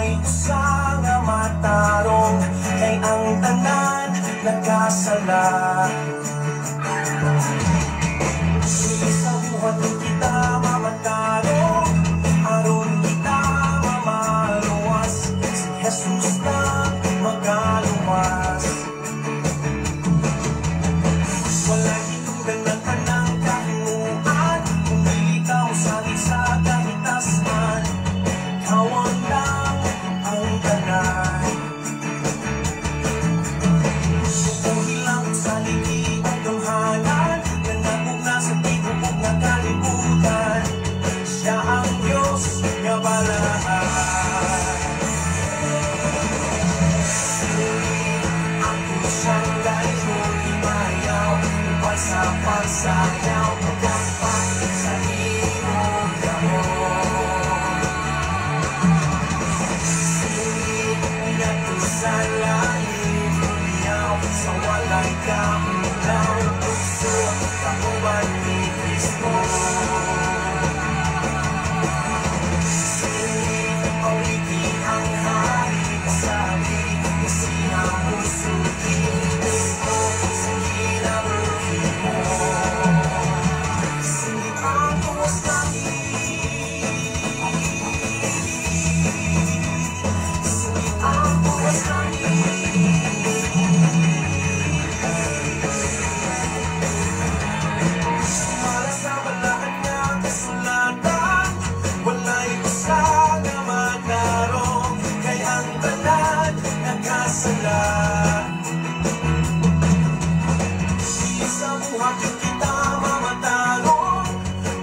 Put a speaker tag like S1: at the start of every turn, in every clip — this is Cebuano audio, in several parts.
S1: Walay usa nga matarong, kay ang tanan nagkasala. Sa buhat kita mamatarong, aron kita mamaluwas, si Jesus lang magaluwas. Walay hinungdan ng tanang kahimuan, kung dili ka usagi sa kahitasan, kawan lang ang tanan. Kung sa ligi ang gamhanan, nanabog na sa tibuok nga kalibutan, siya ang Diyos nga balaan. Ako siyang dayon imayaw, uban sa pagsayaw, pagkampa sa imong gamot. Singit ngadto sa langit, umiyaw sa walay kaulaw, tukso kauban ni Kristo. Singit awiti ang hari, kasabi nga siya musulti mismo sa kinabuhi mo. Singit ang tuwas langit, singit ang tuwas langit. Para sa balaan nga kasulatan, walay usa nga matarong, kay ang tanan nagkasala. Sa buhat yung kita mamatarong,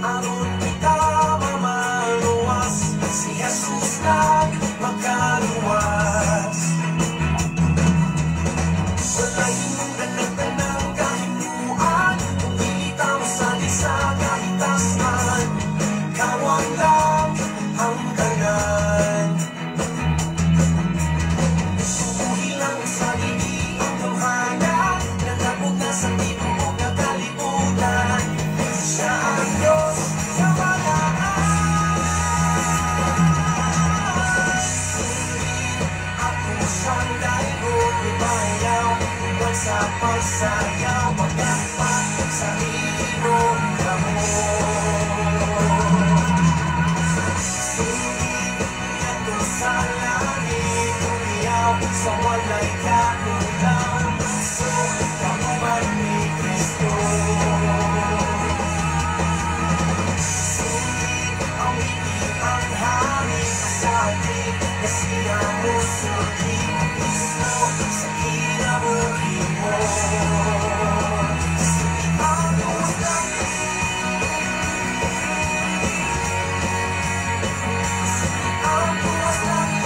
S1: aron kita mamaluwas, si Jesus lang makaluwas. Walay hinungdan ng tanang kahimuan, kung dili ka mosali sa kahitasan, kawan lang ang tanan. Buhi lang sa ligi ang gamhanan, nanabog na sa tibuok nga kalibutan, siya ang Diyos nga balaan. Singit ako siyang dayon ibayaw, uban sa pagsayaw, pagkapa sa imong kamot. Singit ngadto sa langit, umiyaw sa walay kaulaw, tukso kauban ni Kristo. Singit awiti ang hari, kasabi nga siya musulti mismo sa kinabuhi mo. Singit ang tuwas langit, singit ang tuwas langit.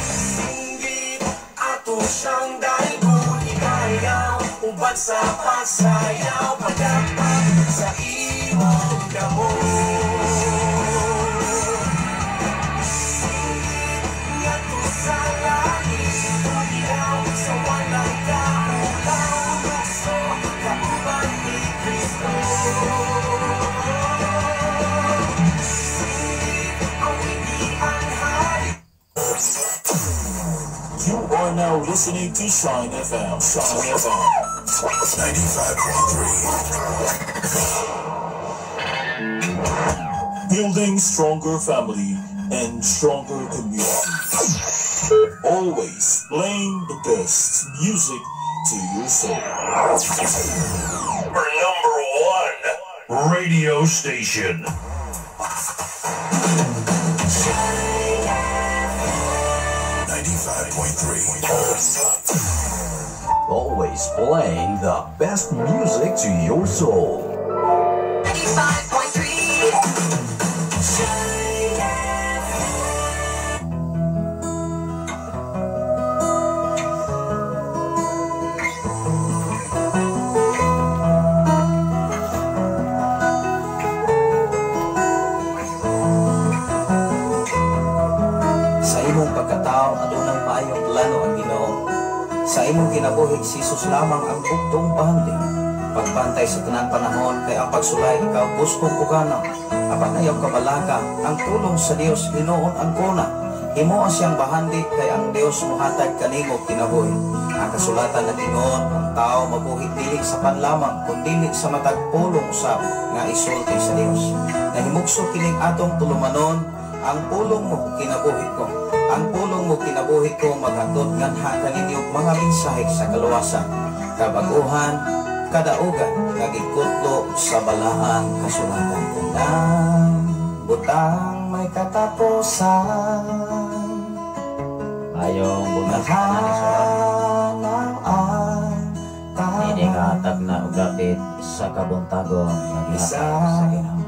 S1: Singgit ato siyang daygon ibayaw, uban sa pagsayaw, pagkapa sa imong kamot. Singgit ngadto sa langit, umiyaw sa walay kaulaw, tukso kauban ni Kristo. Singgit awiti ang hari.
S2: You are now listening to Shine FM. Shine FM. 95.3. Building stronger family and stronger community. Always playing the best music to your soul.
S3: Number one radio station.
S2: 95.3.
S4: Always playing the best music to your soul.
S5: 95.3 Shine FM.
S1: Sa imong pagkatao, adunay maayong plano ang Ginoo. Sa imong kinabuhi, si Jesus lamang ang bugtong bahandi. Pagbantay sa tanang panahon, kay ang pagsulay ikaw gustong uganaw. Apan ayaw kabalaka, ang pulong sa Dios hinuon ang kuna. Himoa siyang bahandi kay ang Dios muhatag kanimo kinabuhi. Ang kasulatan nag-ingon, ang tao mabuhi dili sa pan lamang, kundili sa matag pulong usab nga isulti sa Dios. Nahimugso kining atong tulumanon, ang pulong mo kinabuhi ko. Ang pulong mo kinabuhi ko maghatod nganha kaninyo mga mensahe sa kaluwasan, kabaguhan, kadaugan nga gikutlo sa balaang kasulatan. Tanang butang may katapusan.
S5: Ayong buntag sa tanan, igsoon.
S1: Mahanaw ang
S5: Ini nga tagna og dapit sa kabuntagon nga gihatag sa Ginoo.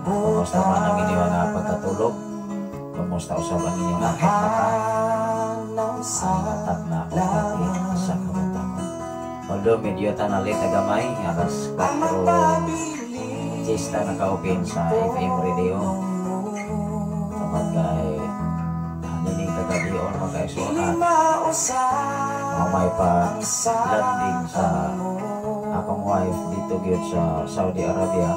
S5: Kumusta man ang inyong nga pagkatulog? Kumusta usab ang inyong nga pagmata?
S1: Mahanaw sa
S5: Ani nga tagna og dapit sa kabuntagon. Although medyo tanali tagamay, alas 4 Chista naka-open sa FM radio. Tungod kay nining kagabion, mga kaigsuonan,
S1: mausap
S5: may pa landing sa akong wife dito gyud sa Saudi Arabia.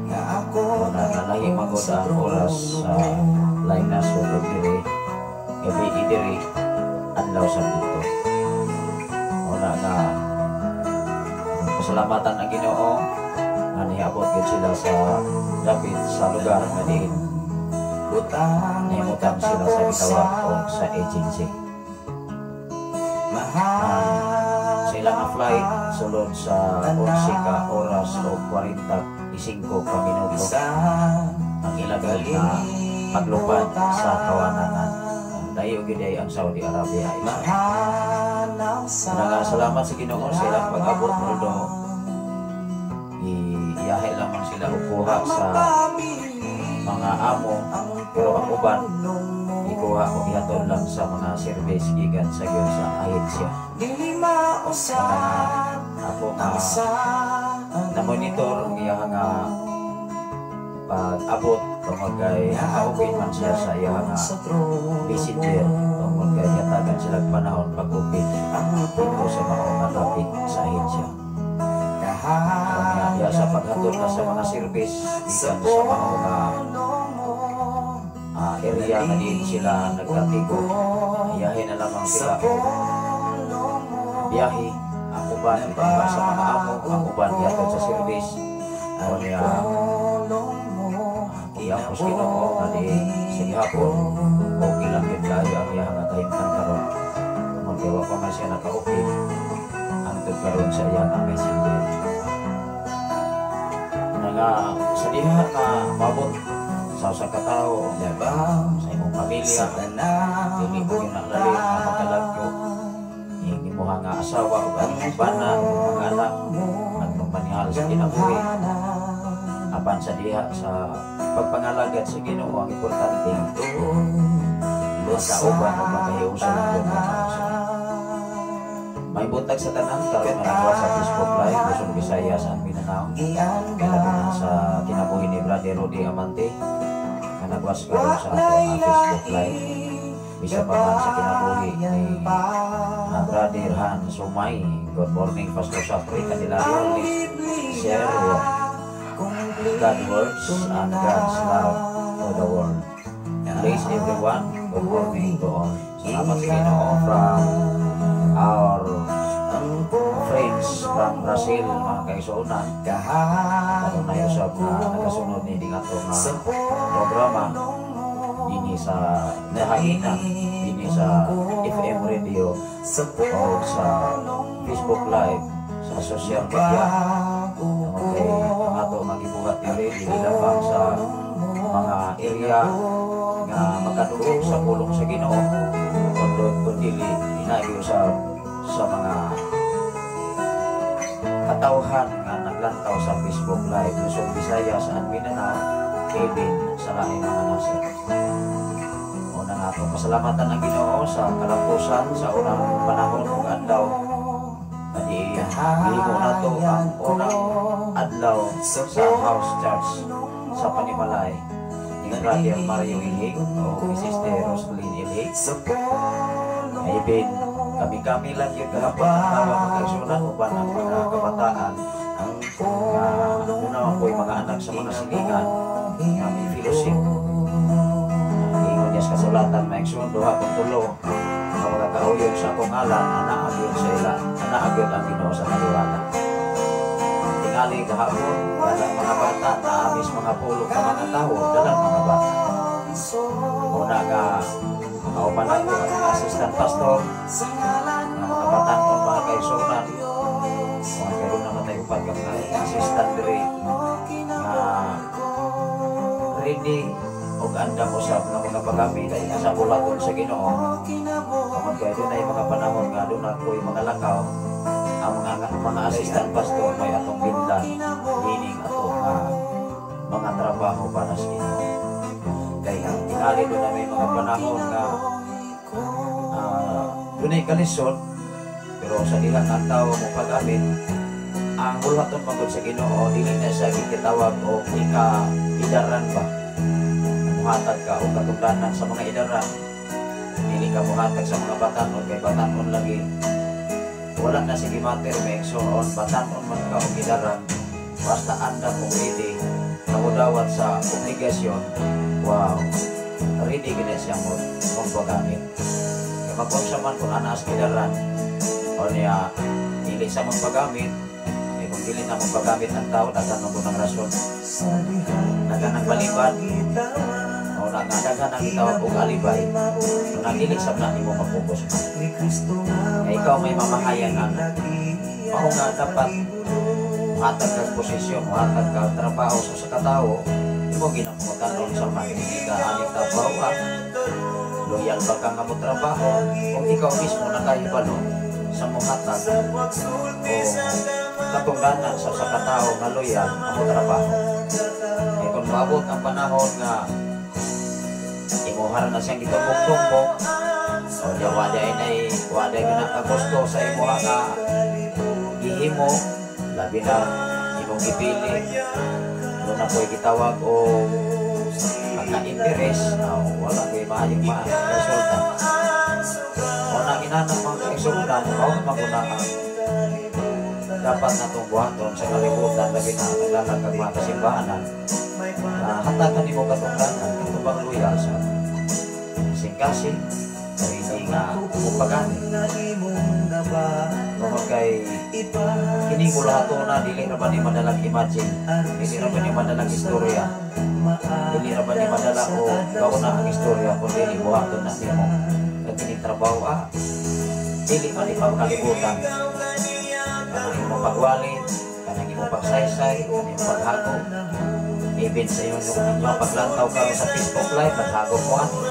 S1: Nga ako
S5: Una nalahi magod ang oras sa laing nasod ug diri gabi diri, adlaw sa dito. Una nga pasalamatan ang Ginoo nga niabot gyud sila sa dapit sa lugar nga diin
S1: butang may
S5: nahimutan sila sa gitawag og sa agency.
S1: Mahal
S5: Sa ilang nga flight, sulod sa 11 ka oras o 45 ka minuto ang ilang na paglupad sa kawanangan. Dayo gyud ay ang Saudi Arabia.
S1: Mahanaw sa
S5: Una nga salamat sa Ginoo sa ilang pag-abot, although iyahe lamang sila og kuha sa mga amo, pero ang uban ikuha o ihatod lang sa mga service gikan sa gyud sa ahensya.
S1: Dili mausap
S5: Ako nga
S1: ang sa
S5: na-monitor ang iya nga pag-abot tungod kay naka-open man siya sa iya nga messenger, tungod kay gatagan sila panahon pag-open dito sa mga nga dapit sa ahensya. Kanya diya sa paghatod na sa mga service gikan sa mga nga area nga diin sila nagkatigo, iyahe na lamang sila og biyahe. Ang uban ikuha sa mga amo, ang uban gihatod sa service. O niya, iapos Ginoo nga di sa gihapon okay lang yun kaayo ang iyang nga kahimtang karon, tungod kay wa pa man siya naka-open hangtod karon sa iyang nga messenger. Na nga sa diha nga mabot sa usa ka tawo
S1: Labaw
S5: sa imong pamilya,
S1: sa tanang
S5: dili mo yun ang lalim nga makalagyo ing imuha nga asawa o ang imong bana, imong mga anak, ang panihal sa kinabuhi. Apan sa diha sa pagpangalagad sa Ginoo, ang importante magkauban o makahiusa ng Diyos mga kaigsoon. May buntag sa tanan karon nga nagwa sa Facebook Live, Luzon, Visayas and Mindanao. Kailabi na sa kinabuhi ni Brother Rudy Amante nga nagwas karon sa ato nga Facebook Live. Bisa pa man sa kinabuhi ni Brother Han Sumay. Good morning, Pastor Safri Candelario. Please share God words and God's love to the world. Bless everyone. Good morning to all. Salamat sa Ginoo from our friends from Brazil, mga kaigsuonan. Kanunay usab nga nagasunod ni ding ato nga programa dinhi sa Kahanginan, dinhi sa FM radio o sa Facebook Live, sa social media. Tungod kay ang ato nga gibuhat diri dili lamang sa mga area nga makadungog sa pulong sa Ginoo, kundi kundili inagi usab sa mga katawhan nga naglantaw sa Facebook Live, Luzon, Visayas and Mindanao, even sa laing mga nasod. Una nga atong pasalamatan ang Ginoo sa kalampusan sa unang panahon ug adlaw nga di gihimo nato ang unang adlaw sa house church sa panimalay ni ni Brother Mario Ilhig o ni Sister Roslyn Ilhig. Ibin, kami-kami lang yun kahapon ang tawa, mga kaigsunan, uban ang mga kabataan nga muna man po'y mga anak sa mga silingan nga may fellowship. Ingon niya sa kasulatan, mga igsoon, 2:3, ang mga kauyon sa akong ngalan, anaa gyud sa ila, anaa gyud ang Ginoo sa kaliwata. Tingali kahapon, dalang mga bata, naamis mga pulo ka mga tao, dalang mga bata. Una nga, kauban ako ang mga assistant pastor, ang mga batanon, mga kaigsunan, mga karon naman tayo upat ka mga assistant diri nga ready og andam usab nga mga pagamit sa bulaton sa Ginoo. Tungod kay dunay mga panahon nga doon ako'y mga lakaw, ang mga assistant pastor may atong binlan dining ato nga mga trabaho para sa Ginoo. Tingali doon na may mga panahon nga dunay kalisod, pero sa diha nga ang tao mo pag-amit ang bulaton magod sa Ginoo, dili na siya gitawag og ika idaran ba. Muhatag ka og katungdanan sa mga idaran, dili ka muhatag sa mga batanon kay batanon lagi. Wala na sige matter, may igsoon, batanon man ka og idaran, basta andam og ready namudawat sa obligasyon, wow, ready gid siya mo magpagamit. Kay magunsa man kung ana sa idaran o niya dili sa magpagamit, kay kung dili na magpagamit ang tao, daghan man ng rason, daghan ang balibad o na nga daghan ang gitawag og alibay na dili sab na nimo mapokus man. Kay ikaw may mamahayan ana. Mao nga dapat muhatag kag posisyon, muhatag kag trabaho sa usa ka tawo, imo ginapangutanon sa man hindi ka aning trabaho ah. Loyal ba ka nga mo trabaho o ikaw mismo nakahibalo sa muhatag o katungdanan sa usa ka tawo nga loyal nga mo trabaho. Kay kung maabot ang panahon nga imuha na siyang gitumbok-tumbok o di waday nay waday gyud na kagusto sa imuha nga gihimo, labi na imong gipili doon na po'y gitawag o pagka-interest, wala ko'y maayong ma-resulta. O na inana, mga kaigsuonan, mao maguna ang dapat natong buhaton sa kalibutan, labi na naglalakag mga kasimbahanan na hatagan nimo katungdanan katubang loyal sa kasing-kasing ready nga mupagani. Tungod kay kining bulahaton na dili ra ba ni madalag imagine, dili ra ba ni madalag istorya, dili ra ba ni madala o gauna ang istorya kung dili buhaton na nimo. Kay kining trabaho dili man ni pangkalibutan, kanang imong pagwali, kanang imong pagsaysay, kanang imong paghago, even sa inyong paglantaw karon sa Facebook Live, naghago mo ani.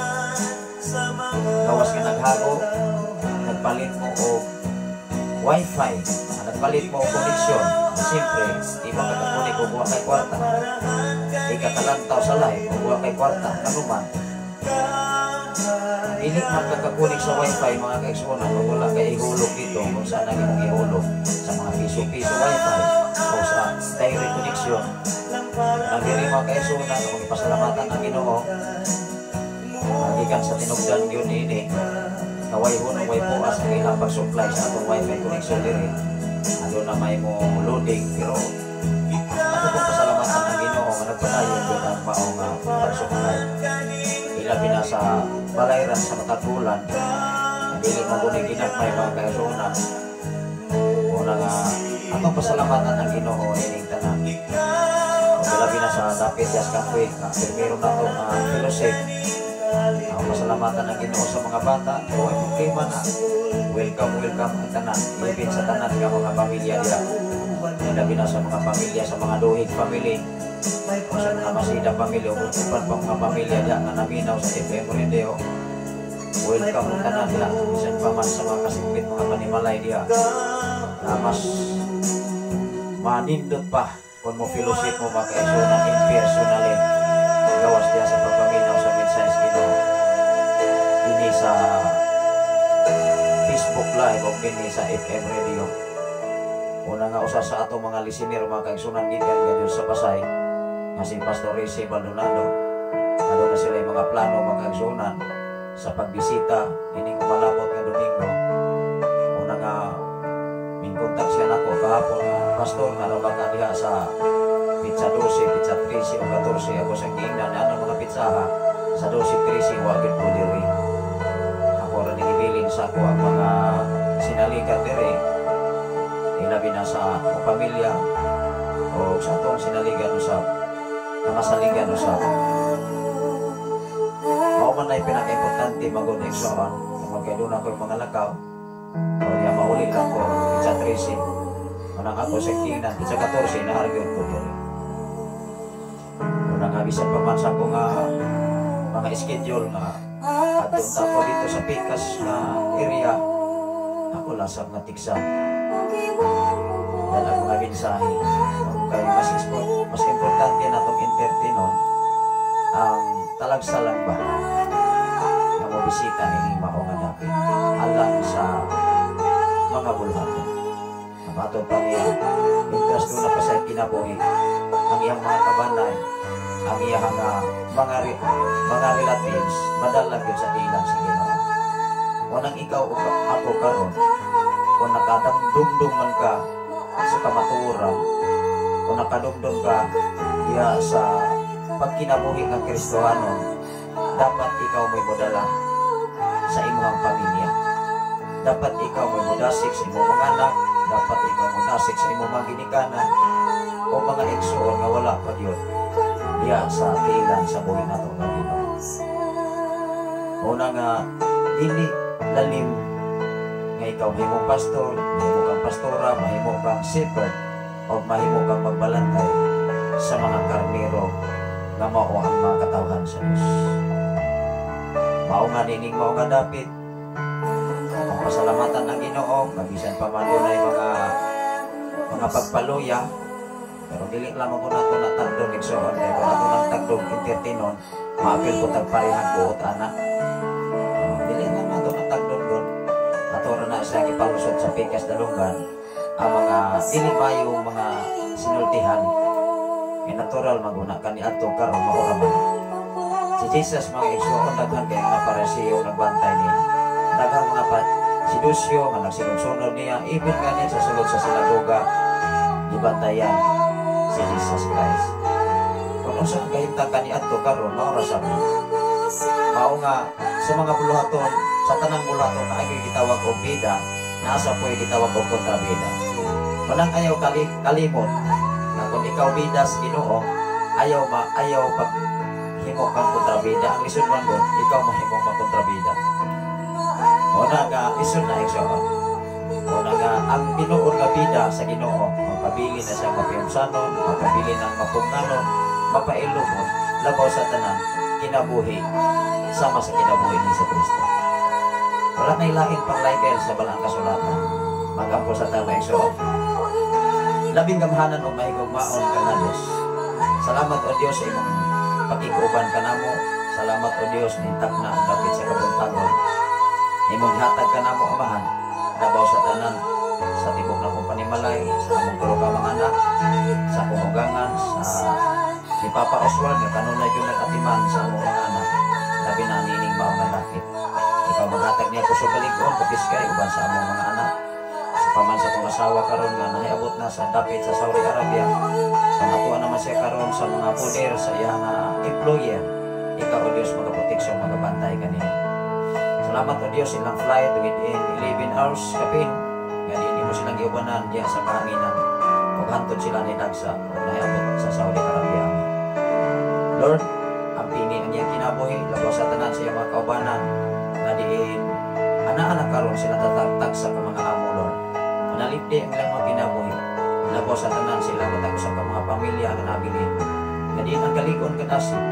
S5: Gawas ka naghago, nagpalit mo og wifi, nagpalit mo og connection. Siyempre, di ba kakakunik og wa kay kwarta? Di ka kalantaw sa live og wa kay kwarta, kanuman. Dili man kakakunik sa wifi, mga kaigsuonan, kung wala kay ihulog dito, kung saan ang imong ihulog sa mga piso-piso wifi o sa direct connection. Ang diri, mga kaigsuonan, kung ipasalamatan ang Ginoo, gikan sa tinugdan yun ini, kaway hunong way puas ang ilang pag-supply sa atong wifi connection diri. Ano na may mo loading, pero ato pong pasalamatan ang Ginoo nga nagpadayon yun ang mao nga pag-supply. Ilabi na sa balayran sa Matagbulan, dili man guni ginagmay, mga kaigsuonan. Una nga atong pasalamatan ang Ginoo ining tanan. O ilabi na sa dapit Jas Cafe, nga primero na itong fellowship. Ang pasalamatan ang Ginoo sa mga bata, o ay problema na. Welcome, welcome ang tanan. Even sa tanan nga mga pamilya diha. Ilabi na sa mga pamilya, sa mga Duhig family, o sa mga Masida family, o kung uban pa mga pamilya diha nga naminaw sa FM Radio. Welcome ang tanan diha. Bisan pa man sa mga kasimpit, mga panimalay diha, na mas manindot pa kung mo fellowship mo, mga kaigsuonan, in personally. Gawas diha sa pagpaminaw sa mensahe sa Ginoo dini sa Facebook Live o kini sa FM Radio. Una nga usa sa atong mga listener, mga kaigsunan, gikan gadyo sa Pasay nga si Pastor Rizzi Baldonado. mga plano, mga kaigsuonan, sa pagbisita ining umalabot nga Domingo. Una nga mingkontak siya nako kahapon nga, "Pastor, naa ba ka diha sa petsa 12, petsa 13 o 14?" Ako sa giingnan, ano mga petsaha sa 12, 13, wa gyud ko diri. Ako ra ning ibilin sa ako ang mga sinaligan diri, ilabi na sa akong pamilya o sa atong sinaligan usab, nga masaligan usab. Mao man ay pinaka-importante magud, igsoon, tungod kay doon ako yung mga lakaw o diya mauli lang ko petsa 13. Unang ako sa tingnan, petsa 14 naa gyud ko diri. Unang nga bisan pa man sa ako nga mga schedule nga adto ta ko dito sa Pikas nga area, ako lasab nga tiksa dala mga mensahe kay mas importante na itong entertainon ang talagsa lang ba nga mobisita nining mao nga dapit alang sa mga bulhaton. Matod pa niya, mientras doon na pa sa kinabuhi ang iyang mga kabanay, ang iyang mga relatives, madalag yun sa tilang sa Ginoo. Unang ikaw o ako karon, kung nakadumdum man ka sa kamatuoran, kung nakadumdum ka diha sa pagkinabuhi ng Kristohano, dapat ikaw may modala sa imong pamilya. Dapat ikaw may modasik sa imong mga anak, dapat ikaw modasik sa imong mga ginikanan o mga igsoon nga wala pa gyud diha sa tiilan sa buhi nato nga Ginoo. Una nga dili lalim nga ikaw mahimong pastor, mahimo kang pastora, mahimo kang shepherd, o mahimo kang magbalantay sa mga karnero nga mao ang mga katawhan sa Dios. Mao nga nining mao nga dapit, kung pasalamatan ng Ginoo, mabisan pa man dunay mga pagpaluya, pero dili lamang ko nato na tagdon, igsoon, kay kung ato nang tagdon entertainon, maapil ko tag parehang buot ana. Dili lang nato na tagdon gon. Ato ra na siya gipalusot sa pikas dalunggan ang mga dili mayo mga sinultihan. Kay natural maguna kani adto karon mao ra man. Si Jesus, mga igsoon, daghan kay mga Pariseo nagbantay niya. Daghang mga pa Saduseo nga nagsunod-sunod niya, even gani sa sulod sa sinagoga, gibantayan si Jesus Christ. Kung unsa ang kahimtang kani adto karon, mao ra sa mao nga sa mga buluhaton, sa tanang buluhaton na ay gitawag og bida, nasa po'y gitawag og kontrabida. Walang ayaw kalimot na kung ikaw bida sa Ginoo, ayaw pag himo kang kontrabida. Ang lisod man gud, ikaw mahimong makontrabida. Una nga lisod na, igsoon. Una nga ang tinuod nga bida sa Ginoo, magpabili na siya mapiyumsanon, magpabili ng mapugnanon, mapailumon, labaw sa tanan, kinabuhi, sama sa kinabuhi ni sa Kristo. Wala na ilain pang libel sa balaang kasulatan. Magampo sa tama, igsoon. Labing gamhanan o mahigugmaon ka nga Diyos. Salamat, O Diyos, sa imong pakiguban kanamo. Salamat, O Diyos, nintak na ang dapit sa kabuntagon. Imong gihatag kanamo, Amahan, labaw sa tanan, sa tibok na kong panimalay, sa among tulo ka mga anak, sa akong ugangan, sa ni Papa Oswald, nga kanunay gyud nag-atiman sa among mga anak, labi na nining mao nga dapit. Ikaw maghatag niya kusog, kalig-on, kapiskay uban sa among mga anak. Sa paman sa akong asawa karon nga nahiabot na sa dapit sa Saudi Arabia. Ang atuan naman siya karon sa mga poder sa iyang employer. Ikaw, O Diyos, magaproteksyon, magabantay kaniya. Salamat, O Diyos, ilang flight within 11 hours kapin. Nga di mo silang giubanan diya sa kahanginan. Ug hantod sila ni Dagsa ug nahiabot sa Saudi Arabia. Lord, ang pini ang iyang kinabuhi, labaw sa tanan sa iyang mga kaubanan, nga diin ana-ana karon sila tatagtag sa mga amo, Lord. Manalipdi ang ilang mga kinabuhi. Labaw sa tanan sila matag sa mga pamilya nga nabilin. Nga diin ang kalig-on kadasig,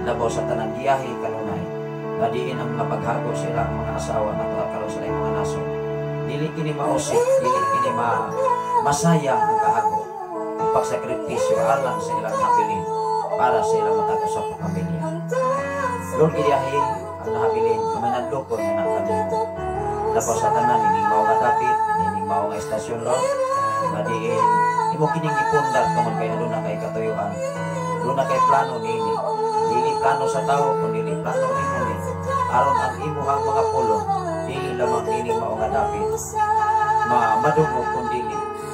S5: labaw sa tanan giyahe kanunay. Nga diin ang mga paghago sila ang mga asawa na karon sila yung mga nasod. Dili kini mausik, dili kini masayang ang kahago. Pagsakripisyo alang sa ilang habilin para sa ilang matag sa pamilya. Lord, giyahe ang nahabilin, kamanadlokon nga nakanimo. Labaw sa tanan, ining mao nga dapit, ining mao nga istasyon, Lord, nga diin, imo kining gipundar tungod kay aduna kay katuyuan. Aduna kay plano niini. Dili plano sa tao kundi plano nimo ni aron ang imuhang mga pulong dili lamang nining mao nga dapit ma madungog kundi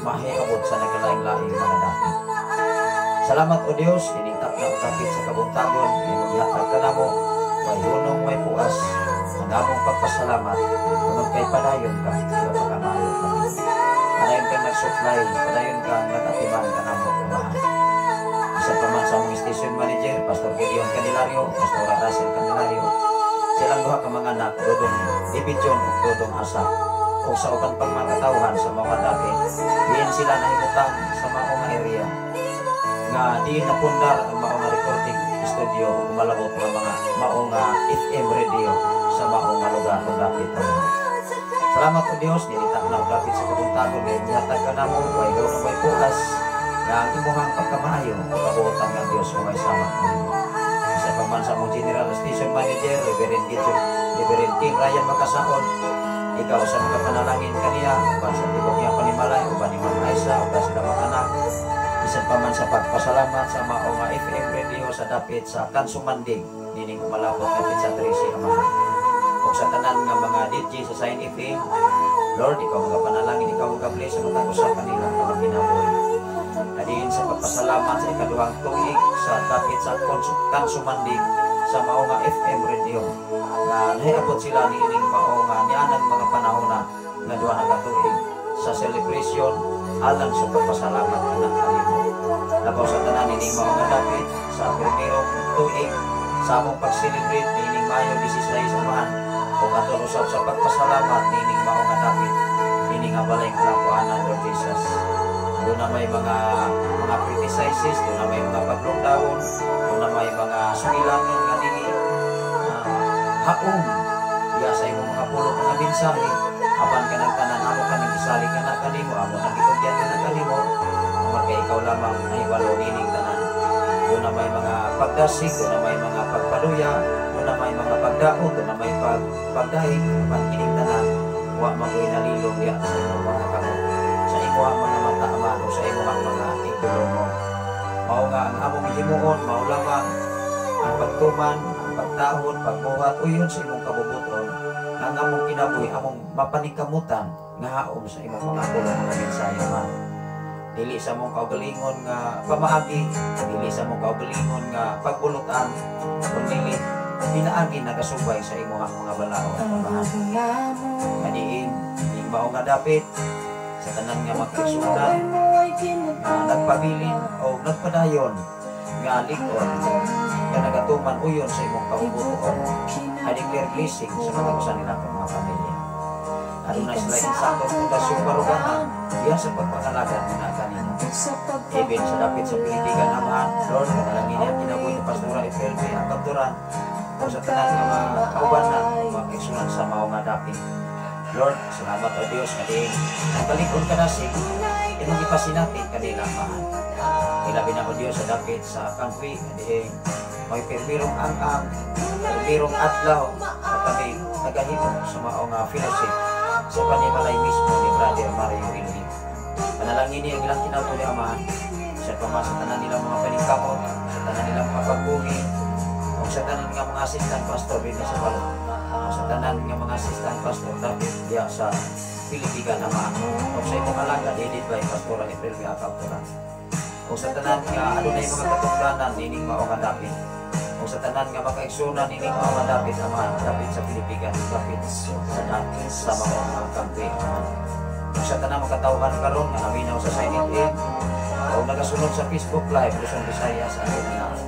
S5: mahiabot sa nagkalaing-laing mga dapit. Salamat, O Dios, ining takna og dapit sa kabuntagon imong gihatag kanamo, way hunong, way puas ang among pagpasalamat tungod kay padayon ka nagpakamaayo ka. Padayon kang nag-supply, padayon kang nag-atiman kanamo, Amahan. Bisan pa man sa among station manager, Pastor Gideon Candelario, Pastor Russell Candelario, silang duha ka mga anak, Dodong David John ug Dodong Asa, ug sa uban pang mga katawhan sa mga dapit, diin sila nahimutang sa mao nga area nga diin napundar ang mao nga recording studio ug malabot nga mga mao nga FM radio sa mao nga lugar ug dapit, Panginoon. Salamat, O Dios, nining takna og dapit sa kabuntagon nga gihatag kanamo, way hunong, way puas nga ang imuhang pagkamaayo ug kabuotan nga Dios may sama nimo. Bisan pa man sa among General Station Manager, Reverend Gideon, Reverend King Ryan Makasaon, ikaw sa mga panalangin kaniya, uban sa tibok niyang panimalay, uban ni Ma'am Aisa, uban sila mga anak. Bisan pa man sa pagpasalamat sa mao nga FM radio sa dapit sa Kansumandig, nining umalabot nga petsa 13, Amahan. Ug sa tanan nga mga DJ sa Sign FM, Lord, ikaw mga panalangin, ikaw mga bless sa matag usa kanila nga kinabuhi. Adiin sa pagpasalamat sa ikaduhang tuig sa dapit sa Kansumandig sa mao nga FM radio nga nahiabot sila niining mao nga nianang mga panahon na nga duha na ka tuig sa celebration alang sa pagpasalamat anak kanimo. Labaw sa tanan, nining mao nga dapit sa primerong tuig sa among pag-celebrate niining Mayo 16, Amahan, ug aton usab sa pagpasalamat niining mao nga dapit nining nga balay kalapuanan, Lord Jesus. Duna may mga criticizes, duna may mga pag-lockdown, duna may mga sugilanon nga dili haom diya sa imong mga pulong, mga mensahe, apan kanang tanan amo kaning isali kana kanimo, amo nang gitugyan kana kanimo tungod kay ikaw lamang nahibalo nining tanan. Duna may mga pagdasig, duna may mga pagpaluya, duna may mga pagdaot, duna may pagdahig, apan kining tanan wa magoy nalilong diya sa imong mga kamot, sa imong mga mata, Ama, o sa imong mga igtulongon. Mao nga ang among himuon mao lamang ang pagtuman, ang pagtahod, pagbuhat uyon sa imong kabubuton. Ang among kinabuhi among mapaningkamutan nga haom sa imong mga pulong, mga mensahe man. Dili sa among kaugalingon nga pamaagi, dili sa among kaugalingon nga pagbulutan, kundi pinaagi nagasubay sa imong mga balaod, Amahan. Kadiin, ning mao nga dapit sa tanan nga magkaigsuonan nga nagpabilin o nagpadayon nga lig-on nga nagatuman uyon sa imong kaubuton. I declare blessing sa mga usa nila ka mga pamilya. Aduna sila insaktong pundasyon baruganan diya sa pagpangalagad na kanimo. Even sa dapit sa Pilipigan, Amahan, Lord, panalangin niya kinabuhi ni Pastora FLB ang kapturan o sa tanan nga mga kaubanan o mga kaigsuonan sa mao nga dapit. Lord, salamat, O Dios, nga diin ang kalig-on kadasig imong ipasinati kanila, Amahan. Ilabi na, O Dios, sa dapit sa Kangkwi nga diin may permirong ang-ang, permirong adlaw at kami nagahimo sa mao nga fellowship sa panimalay mismo ni Brother Mario Ilhi. Panalangin niya ang ilang kinabuhi, Amahan. Sa pama sa tanan nilang mga paningkamot, sa tanan nilang mga pagbuhi, o sa tanan nga mga assistant pastor dinhi sa balot, o sa tanan nga mga assistant pastor dapit diya sa Pilipigan, Amahan, o sa imong alagad headed by Pastora April B. Acaptora. O sa tanan nga adunay mga katungdanan nining mao nga dapit, o sa tanan nga makaigsuonan nining mao nga dapit, Amahan, dapit sa Pilipigan, dapit sa dapit sa mga kampi, Amahan. O sa tanan mga katawhan karon nga naminaw sa Sign It o nagasunod sa Facebook Live Luzon, Visayas at Mindanao.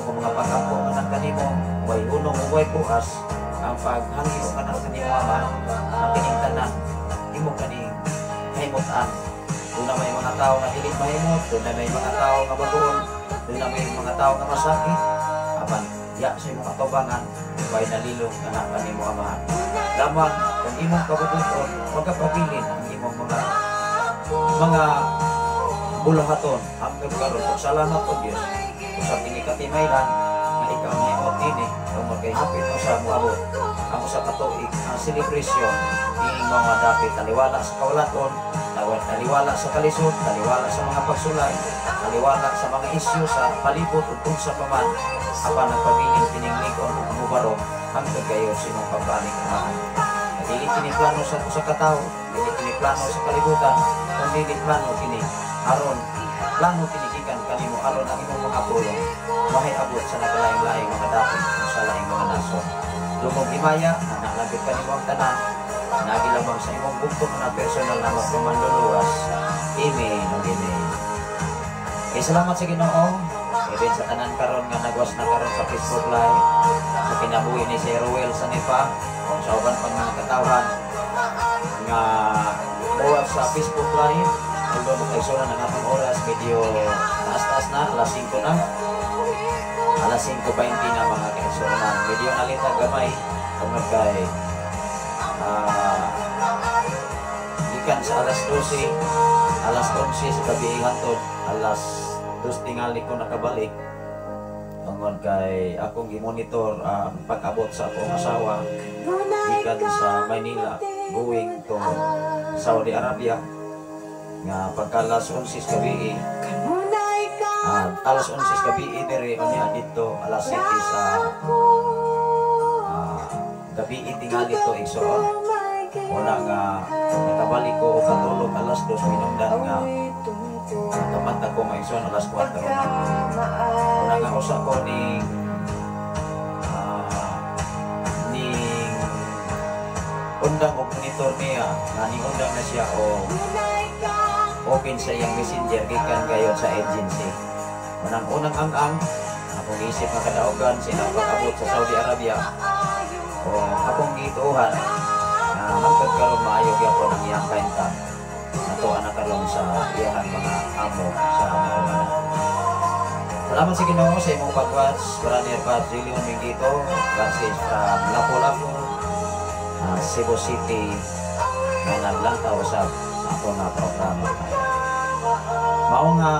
S5: Ako mga pag-ampo anak kanimo, way hunong ug way puas ang paghangyo kanang kanimo, Ama, ang kining tanan imo kaning kahimutan. Duna may mga tao nga dili mahimot, duna may mga tao nga baguon, duna may mga tao nga masakit, apan ya sa imong atubangan way nalilong anak kanimo, Amahan. Lamang kung imong kabubuton magapabilin ang imong mga buluhaton hangtod karon. Ug salamat, O Dios, usab kini katimaylan nga ikaw nahimot ini tungod kay hapit usa moabot ang usa ka tuig ang celebration nining mga dapit, taliwala sa kaulaton, taliwala sa kalisod, taliwala sa mga pagsulay. Taliwala sa mga isyu sa palibot ug unsa pa man, apan nagpabilin kining lig-on ug mubaro hangtod kayo sa imong pagbalik, Amahan. Dili kini plano sa usa ka tawo, dili kini plano sa kalibutan, kun dili plano kini aron plano kini gikan kanimo aron ang imong mga pulong mahiabot sa nagkalaing-laing mga dapit ug sa laing mga nasod. Lukog himaya, nanalagit kanimo ang tanan, nagi lamang sa imong bugtong na personal na mong manluluwas. Amen ug amen. Okay, salamat sa Ginoo. Even sa tanan karon nga nagwas na karon sa Facebook Live sa kinabuhi ni si Ruel Sanipa o sa uban pang mga katawhan nga muwas sa Facebook Live. Although magkaigsuonan, ang atong oras medyo taas-taas na, alas 5 na. Alas 5:20 na, mga kaigsuonan. Medyo nalitag gamay tungod kay gikan sa alas 12, alas 11 sa gabi hantod alas 2 tingali ko nakabalik tungod kay akong gimonitor ang pag-abot sa akong asawa gikan sa Maynila going to Saudi Arabia nga pagka alas 11 sa gabi, alas 11 sa gabi diri, unya dito alas 7 sa gabi tingali to, igsoon. Una nga nakabalik ko o katulog alas 2, minungdan nga nakamata ko, mga igsoon, alas 4 na. Una nga usa ko ning undang og monitor niya nga ning undang na siya o open sa iyang Messenger gikan gayon sa agency. Unang unang ang akong isip nga kadaugan sa ilang pag-abot sa Saudi Arabia o akong gituohan na hangtod karon maayo gyapon ang iyang kahimtang nato na karon sa iyahang mga amo sa nauna. Salamat sa Ginoo sa imong pag-watch, Brother Pat Zillion Mingito, Francis from Lapu-Lapu, Cebu City, nga naglantaw sa ato nga programa. Mao nga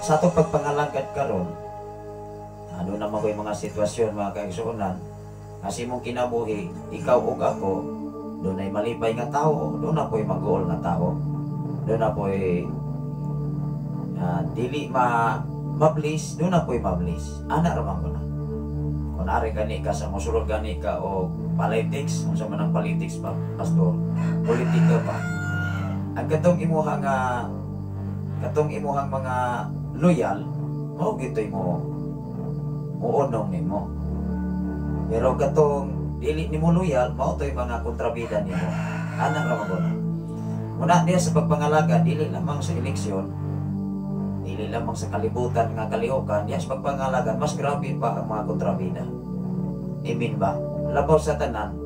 S5: sa atong pagpangalagad karon, ano naman ko yung mga sitwasyon, mga kaigsuonan, nga sa imong kinabuhi, ikaw ug ako, dunay malipay nga tao, duna po'y mag-uol nga tao. Duna po'y dili ma mablis, duna po'y mablis. Ana ra man ko na. Kung ari gani ka sa mosulod gani ka o politics, unsa man ang politics pa, pastor? Politika pa. Ang katong imuha nga katong imuhang mga loyal, mao gitoy mo muunong nimo. Pero katong dili nimo loyal, mao to'y mga kontrabida nimo. Ana ra man na. Muna diya sa pagpangalaga, dili lamang sa eleksyon, dili lamang sa kalibutan nga kalihokan, diya sa pagpangalaga, mas grabe pa ang mga kontrabida. Amen ba? Labaw sa tanan,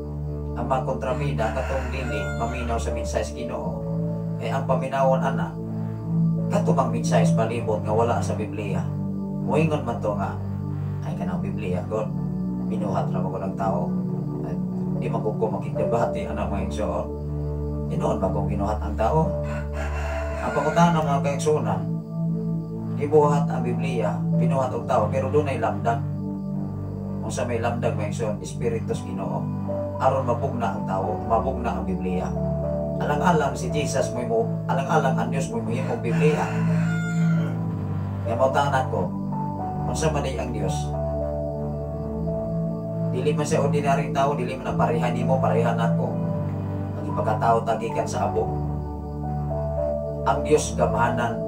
S5: ang mga kontrabida katong dili maminaw sa mensahe sa Ginoo, eh ang paminawon ana, kato bang mensahe sa palibot nga wala sa Biblia. Moingon man to nga, ay kanang Biblia, God, binuhat ra ko ng tao. Ay, di man ko makigdebate ana, mga igsoon. Tinuod ba kung ginuhat ang tao? Ang pangutana, mga kaigsuonan, gibuhat ang Biblia, binuhat og tao, pero dunay lamdag. Kung sa may lamdag, mga igsoon, Espiritu sa Ginoo. Aron mapugna ang tao, mapugna ang Biblia. Alang-alang si Jesus mo mo, alang-alang ang Dios mo mohimong Biblia. Kaya mautanan ko, unsa man ang Dios? Dili man siya ordinaryong tao, dili man na pareha nimo, pareha nako. Ang ipagkatao tagikan sa abo. Ang Dios gamhanan,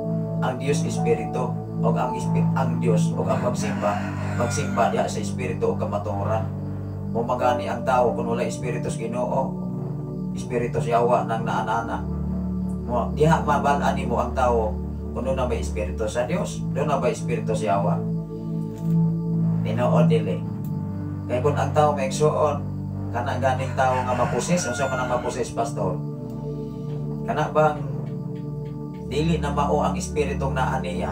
S5: ang Dios espiritu, ug ang Dios ug ang magsimba, magsimba diha sa espiritu ug kamatuoran. Mumagani ang tao kung wala espiritu sa Ginoo, espiritu sa yawa nang naanana. Mo diha mabal-an nimo ang tao kung duna ba espiritu sa Dios, duna ba espiritu sa yawa. Tinuod dili. Kaya kung ang tao may igsuon, kana ganing tao nga mapusis, unsa man ang mapusis, pastor? Kana bang dili na mao ang espiritong naa niya?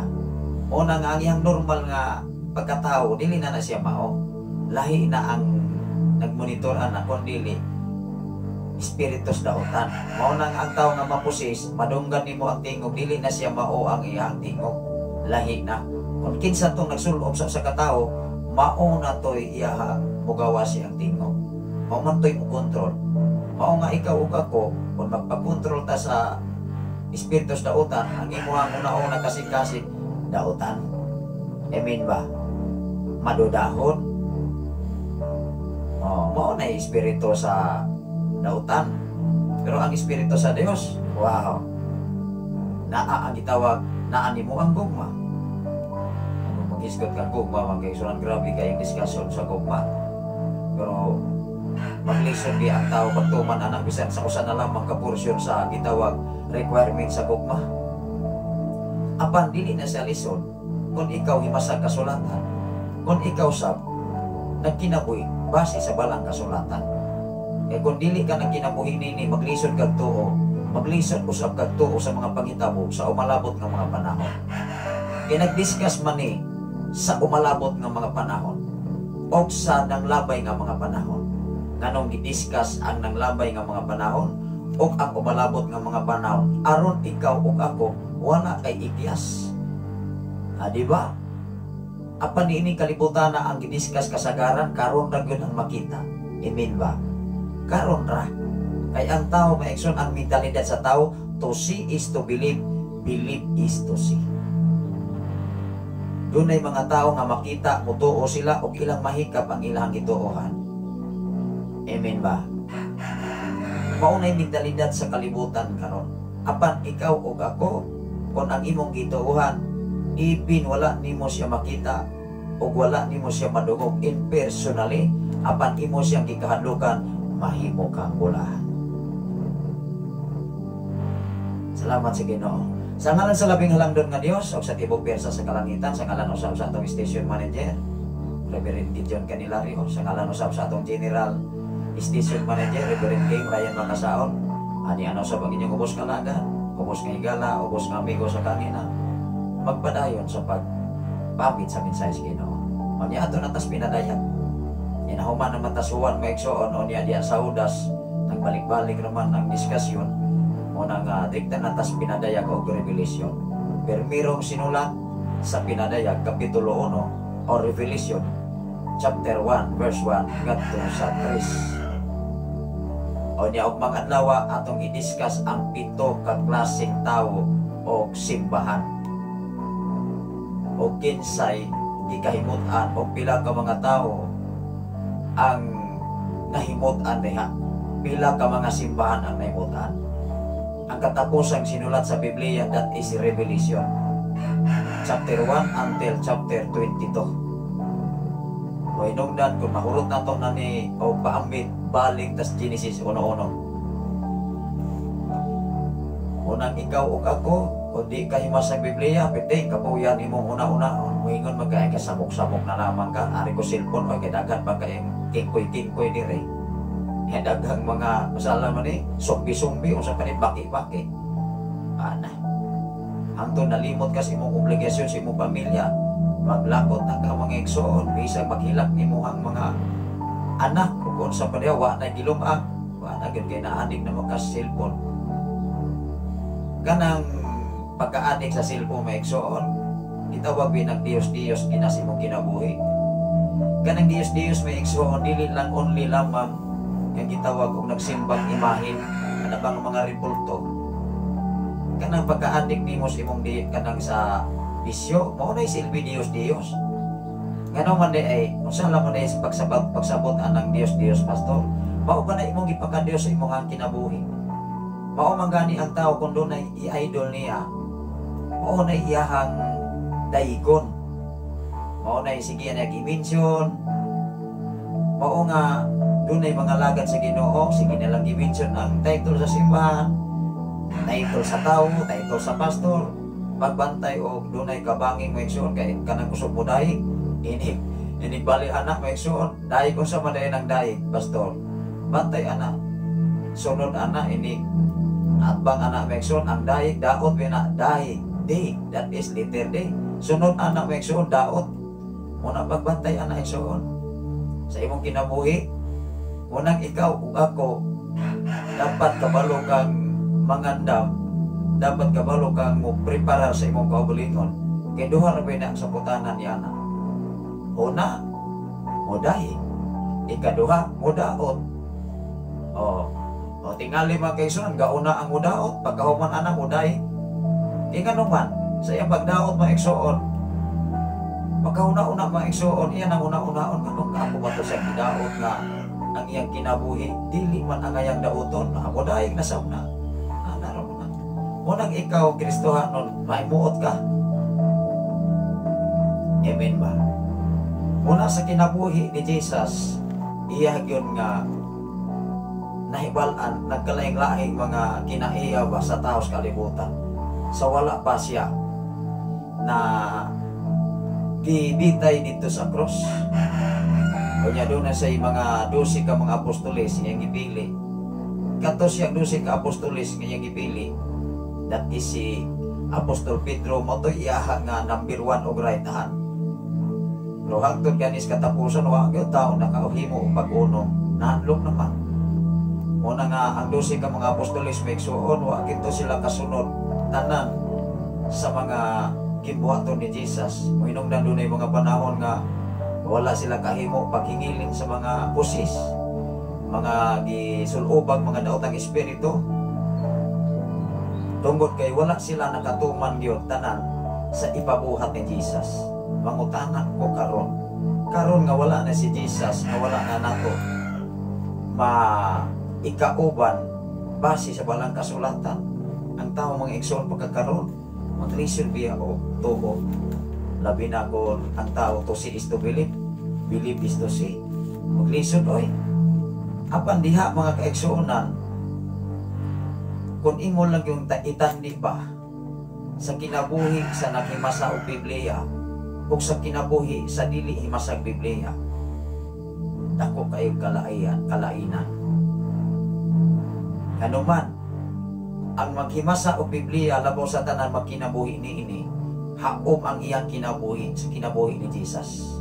S5: Una nga ang iyang normal nga pagkatao, dili na na siya mao. Lahi na ang nagmonitor ana kon dili espiritus dautan. Mao na nga ang tao nga mapusis, madunggan nimo ang tingog, dili na siya mao ang iyang tingog. Lahi na. Kung kinsa tong nagsulob sa usa ka tawo, mao na to'y iyahang mugawa siyang tingog. Mao man to'y mo kontrol. Mao nga ikaw ug ako, kung magpakontrol ta sa espiritus dautan, ang imuhang una-una kasing-kasing, Dautan. Amen ba? Madudahon. Oh, mao na espiritu sa dautan. Pero ang espiritu sa Dios, wow. Naa ang gitawag, naa nimo ang gugma. Kung maghisgot kang gugma, mga kaigsuonan, grabe kayong discussion sa gugma. Pero maglisod di ang tao pagtuman anak bisan sa usa na lamang ka porsyon sa gitawag requirement sa gugma. Apan dili na siya lisod kung ikaw himasag kasulatan, kung ikaw sab nagkinabuhi base sa balang kasulatan. Kay kung dili ka nagkinabuhi nini, maglisod kag tuo, maglisod usab kag tuo sa mga panghitabo sa umalabot nga mga panahon. Kay nagdiscuss man ni sa umalabot nga mga panahon o sa nanglabay nga mga panahon. Nganong gidiscuss ang nanglabay nga mga panahon o ang umalabot nga mga panahon? Aron ikaw ug ako wala kay ikyas. Ha, di ba? Apan niining kalibutan na ang gidiscuss kasagaran, karon ra gyud ang makita. Amen ba? Karon ra. Kay ang tao, mga igsoon, ang mentalidad sa tao, to see is to believe, believe is to see. Dunay mga tao nga makita, mutuo sila og ilang mahikap ang ilang gituohan. Amen ba? Maunay mentalidad sa kalibutan karon. Apan ikaw ug ako, kung ang imong gituohan, even wala nimo siya makita ug wala nimo siya madungog in personally, apan imo siyang gikahadlukan, mahimo kang bulahan. Salamat sa Ginoo. Sa ngalan sa labing halangdon nga Dios ug sa tibok pwersa sa kalangitan, sa ngalan usab sa atong station manager, Reverend Gideon Canilario, sa ngalan usab sa atong general station manager, Reverend King Ryan Makasaon, ani ano sa ang inyong ubos nga lagad, ubos nga higala, ubos nga amigo sa kangina, magpadayon sa pagpapit sa mensahe sa Ginoo. Unya ato na tas pinadayag. Inahuman naman tas Juan, mga igsoon, o niya diya sa Judas, nagbalik-balik naman ang diskusyon, o nang dikta na tas pinadayag og Revelation. Pero mirong sinulat sa pinadayag, Kapitulo 1, o Revelation, chapter 1, verse 1, ngadto sa 3. O niya og mga adlaw atong i-discuss ang pito ka klaseng tawo o simbahan. O kinsay gikahimut-an o pila ka mga tao ang nahimut-an diha. Pila ka mga simbahan ang nahimut-an. Ang katapusang sinulat sa Biblia, that is Revelation. Chapter 1 until chapter 22. O hinungdan, kung mahurot na to na ni o paambit, balik tas Genesis 1:1. Unang ikaw ug ako, kung di ka himas sa Biblia, pwede kapuyan imong una-una. Muingon man kay kasamok-samok na lamang ka, ari ko cellphone, o kay daghan pa kay kingkoy-kingkoy dire. Kaya daghang mga masala man ni, sumbi-sumbi, unsa pa ni baki-baki. Ana. Hangtod nalimot ka sa imong obligasyon sa imong pamilya, maglakot na ka, mga igsoon, bisag maghilak nimo ang mga anak ug unsa pa diha, wa na gilumag, wa na gyud kay naadik na maka cellphone. Kanang pagka-adik sa cellphone, mga igsoon, gitawag binang Diyos-Diyos ginas imong kinabuhi. Kanang Diyos-Diyos, mga igsoon, dili lang only lamang nga gitawag og nagsimbang imahin, kana bang mga rebulto. Kanang pagka-adik nimo sa imong di kanang sa bisyo, mao na silbi Diyos-Diyos. Ngano man di ay unsa lang man di sa pagsabot pagsabot anang Diyos-Diyos, pastor? Mao ba na imong gipakadiyos sa imong kinabuhi? Mao man gani ang tao kung dunay i-idol niya, mao na iyahang daigon. Mao na sige niya gi-mention. Mao nga dunay mga lagad sa Ginoo, sige na lang gi-mention ang title sa simbahan, title sa tao, title sa pastor. Pagbantay og dunay kabanging, mga igsoon, kay kanang kusog mo dayeg, inig inig bali anak, mga igsoon, dayeg unsa man dayon ang dayeg, pastor? Bantay ana. Sunod ana, inig atbang ana, mga igsoon, ang dayeg daot bina dayeg D, that is letter D. Sunod ana, mga igsoon, daot. Muna pagbantay ana, igsoon, sa imong kinabuhi. Unang ikaw ug ako dapat kabalo kang mangandam, dapat kabalo kang mo preparar sa imong kaugalingon kay duha ra na ang saputanan niya na. Una, modahi. Ikaduha, modaot. Oh, o tingali, mga kaigsoon, gauna ang mudaot, pagkahuman anak mudahi. Kay ngano man, Sa iyang pagdaot, mga igsoon, pagkahuna-una, mga igsoon, iyan ang una-unaon, nganong ako ba to siyang gidaot nga ang iyang kinabuhi dili man ang ayang dauton, ako daig na sa una. Ana ra mo na. Unang ikaw, Kristohanon, maimuot ka. Amen ba? Una sa kinabuhi ni Jesus, iya gyud nga nahibal-an nagkalaing-laing mga kinaiya ba sa tao sa kalibutan. Sa wala pa siya na gibitay dito sa cross. Kanya doon na sa mga 12 ka mga apostoles iyang gipili. Kato siyang 12 ka apostoles nga iyang gipili. That is si Apostol Pedro, mo to iyaha nga number 1 og right hand. Pero hangtod ganis katapusan, wa gyud tao nakauhimo og pag-uno. Nahadlok naman. Muna nga ang 12 ka mga apostoles, may igsuon, wa gito sila kasunod tanan sa mga gibuhaton ni Jesus. Mohinungdan dunay mga panahon nga wala sila kahimo paghingilin sa mga pusis, mga gisulubag, mga daotang espiritu. Tungod kay wala sila nakatuman gyud tanan sa ipabuhat ni Jesus. Mangutana ko karon. Karon nga wala na si Jesus, nga wala na nato ma ikauban base sa balang kasulatan. Ang tao, mga igsoon, pagkakaroon, maglisod biya o tuo? Labi na kung ang tao, to see is to believe, believe is to see. Maglisod oy. Apan diha, mga kaigsuonan, kung imo lang yung itandi ba sa kinabuhi sa naghimasa og Biblia ug sa kinabuhi sa dili himasag Biblia, dako kayo kalaian, kalainan. Anuman ang maghimasa og Biblia, labaw sa tanan magkinabuhi niini, haom ang iyang kinabuhi sa kinabuhi ni Jesus.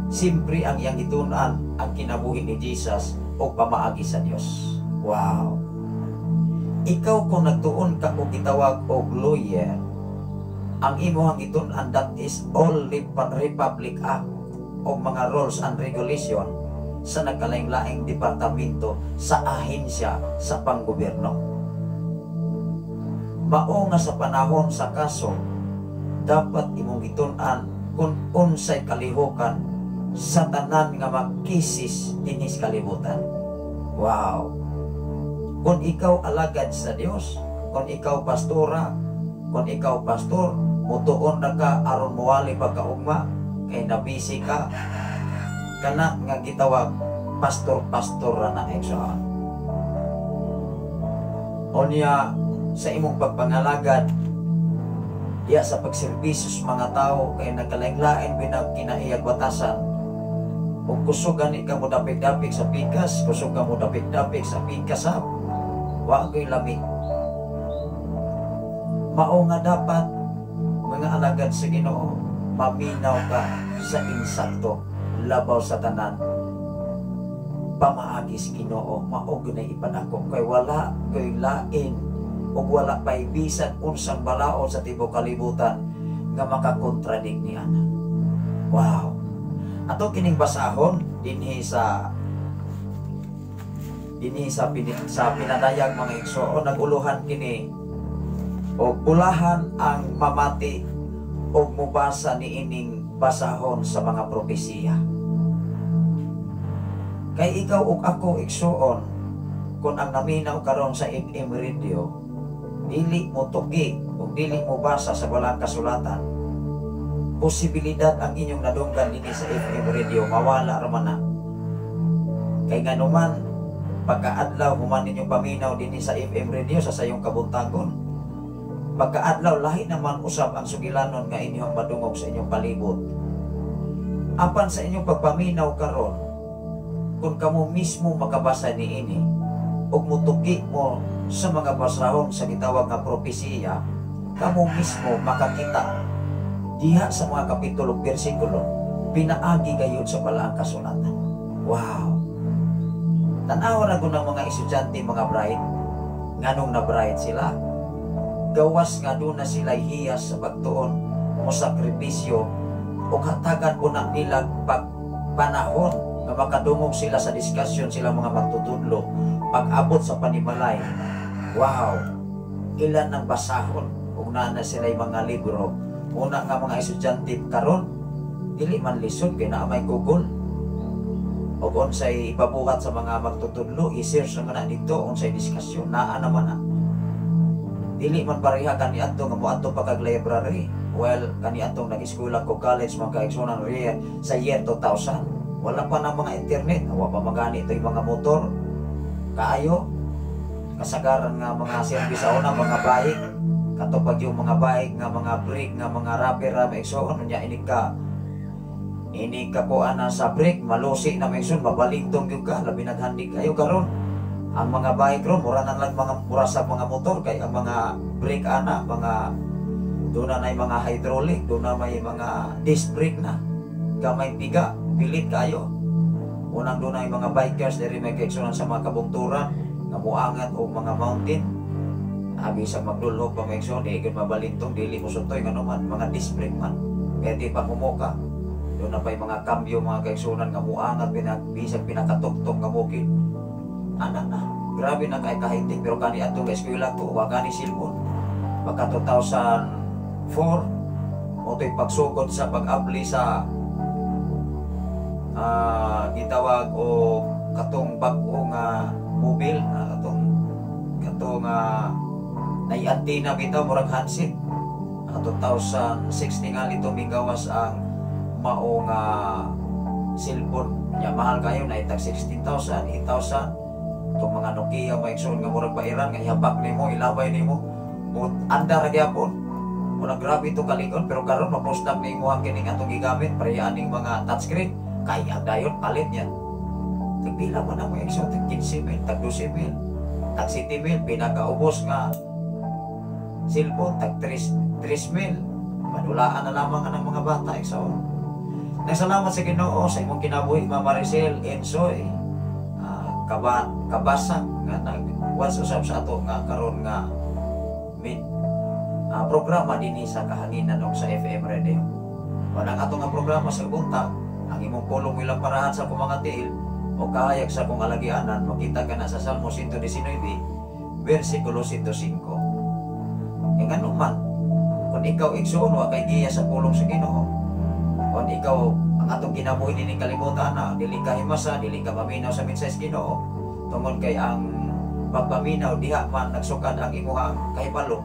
S5: Simpre ang iyang gitun-an ang kinabuhi ni Jesus o pamaagi sa Dios. Wow. Ikaw, kung nagtuon ka og gitawag og lawyer, ang imong gitun-an, that is all Republic Act o mga rules and regulation sa nagkalaing-laing departamento sa ahensya sa panggobyerno. Mao nga sa panahon sa kaso, dapat imong gitun-an kung unsay kalihukan sa tanan nga magkisis dinhi sa kalibutan. Wow! Kung ikaw alagad sa Dios, kung ikaw pastora, kung ikaw pastor, mutuon na ka aron muwali pagkaugma kay nabisi ka, kana nga gitawag pastor-pastor ra na, igsoon. Unya sa imong pagpangalagad diya sa pagserbisyo sa mga tao, kay nagkalain-lain binag kinaiyag batasan, ug kusog gani ka mo dapik-dapik sa pikas, kusog ka mo dapik-dapik sa pikas sa wa ko'y lami. Mao nga dapat, mga alagad sa Ginoo, maminaw ka sa insakto, labaw sa tanan pamaagi sa Ginoo. Mao gyud ipadako kay wala ko'y lain ug wala pa'y bisan unsang balaod sa tibuok kalibutan nga makakontradik niya. Wow. Ato kining basahon dinhi sa pinadayag, mga igsoon. Naguluhan kini o bulahan ang mamati o mubasa ni ining basahon sa mga propesiya. Kay ikaw ug ako, igsuon, kung ang naminaw karon sa FM radio, dili mo tuki ug dili mo basa sa balang kasulatan, posibilidad ang inyong nadunggan dinhi sa FM radio mawala ra man na. Kay nganuman pagkaadlaw human ninyong paminaw dinhi sa FM radio sa sayong kabuntagon, pagkaadlaw lahi naman usab ang sugilanon nga inyong madungog sa inyong palibot. Apan sa inyong pagpaminaw karon, kung kamo mismo makabasa niini ug mutuki mo sa mga basahon sa gitawag nga propesiya, kamo mismo makakita diha sa mga kapitulo ug bersikulo pinaagi gayud sa balaang kasulatan. Wow. Tanawa na ng mga estudyante, mga bright. Nganong na bright sila? Gawas nga doon na sila hiyas sa pagtuon mo sakripisyo o hatagan po na nila pag panahon nga makadungog sila sa discussion sila mga magtutudlo. Pag-abot sa panimalay, wow, ilan ang basahon. Ug naa na sila mga libro. Una nga mga estudyante karon dili man lisod kay naa may Google. Og unsay ipabuhat sa mga magtutudlo, i-search naman na dito, unsay diskusyon, naa naman na. Dili man pareha kaniadto nga moadto pa kag library. Well, kaniadtong nag-eskwela ko college, mga kaigsuonan, sa year 2000. Wala pa na mga internet, wa pa magani ito mga motor. Kaayo, kasagaran nga mga service sa una, mga bike, katupag yung mga bike, nga mga brake, nga mga rubber, ra igsoon, unya inig ka po ana sa brake, malusi na mga igsoon, mabalintong gyud ka, labi naghandi kayo karon. Ang mga bike ron, mura na lang mga mura sa mga motor, kay ang mga brake ana, mga doon na may mga hydraulic, doon na may mga disc brake na. Gamay piga, pilit kayo. Unang doon na mga bikers diri may kaigsuonan sa mga kabungturan, nga muangat o mga mountain. Abi sa magdulhog pa mga igsoon, di gyud mabalintong, dili mo suntoy ngano man, mga disc brake man. Kaya di pa kumuka. Doon na pa'y mga kambyo, mga kaigsuonan, nga muangat bisag pinakatuktok nga bukid. Ana na, grabe na kay kahitik, pero kani atong eskwela ko, wa gani cellphone. Pagka 2004, mo to'y pagsugod sa pag-abli sa gitawag o katong bag-o nga mobile, katong katong nay antenna bitaw, murag handset. 2006 tingali to migawas ang mao nga cellphone nya, mahal kayo na itag 16,000, 8,000 itong mga Nokia, mga igsoon, nga murag bairan nga ihabak nimo, ilabay nimo, mo andar ra gyapon. Murag grabe ito kalikon, pero karon mapusdak ni imo ang kining atong gigamit, pareha aning mga touchscreen kay ang dayon palit niya. Tagpila man ang mga igsoon? Tag 15 mil, tag 12 mil, tag 7 mil, pinakaubos nga cellphone tag 3 3 mil. Padulaan na lamang ang mga bata, igsoon. Nagsalamat sa Ginoo sa imong kinabuhi, Mama Maricel Ensoy kabasa nga nag watch usab sa ato nga karon nga mid programa dinhi sa Kahanginan ug sa FM Radio. Walang ato nga programa sa buntag, ang imong pulong ilang parahan sa akong mga tiil o kahayag sa akong alagianan, makita ka na sa Salmo 119 versikulo 105. E ngano man, kung ikaw, igsoon, wa kay giya sa pulong sa Ginoo, kung ikaw ang atong kinabuhi dinhi kalibutan na dili ka himasa, dili ka maminaw sa mensahe sa Ginoo, tungod kay ang pagpaminaw diha man nagsukad ang imuhang kahibalo.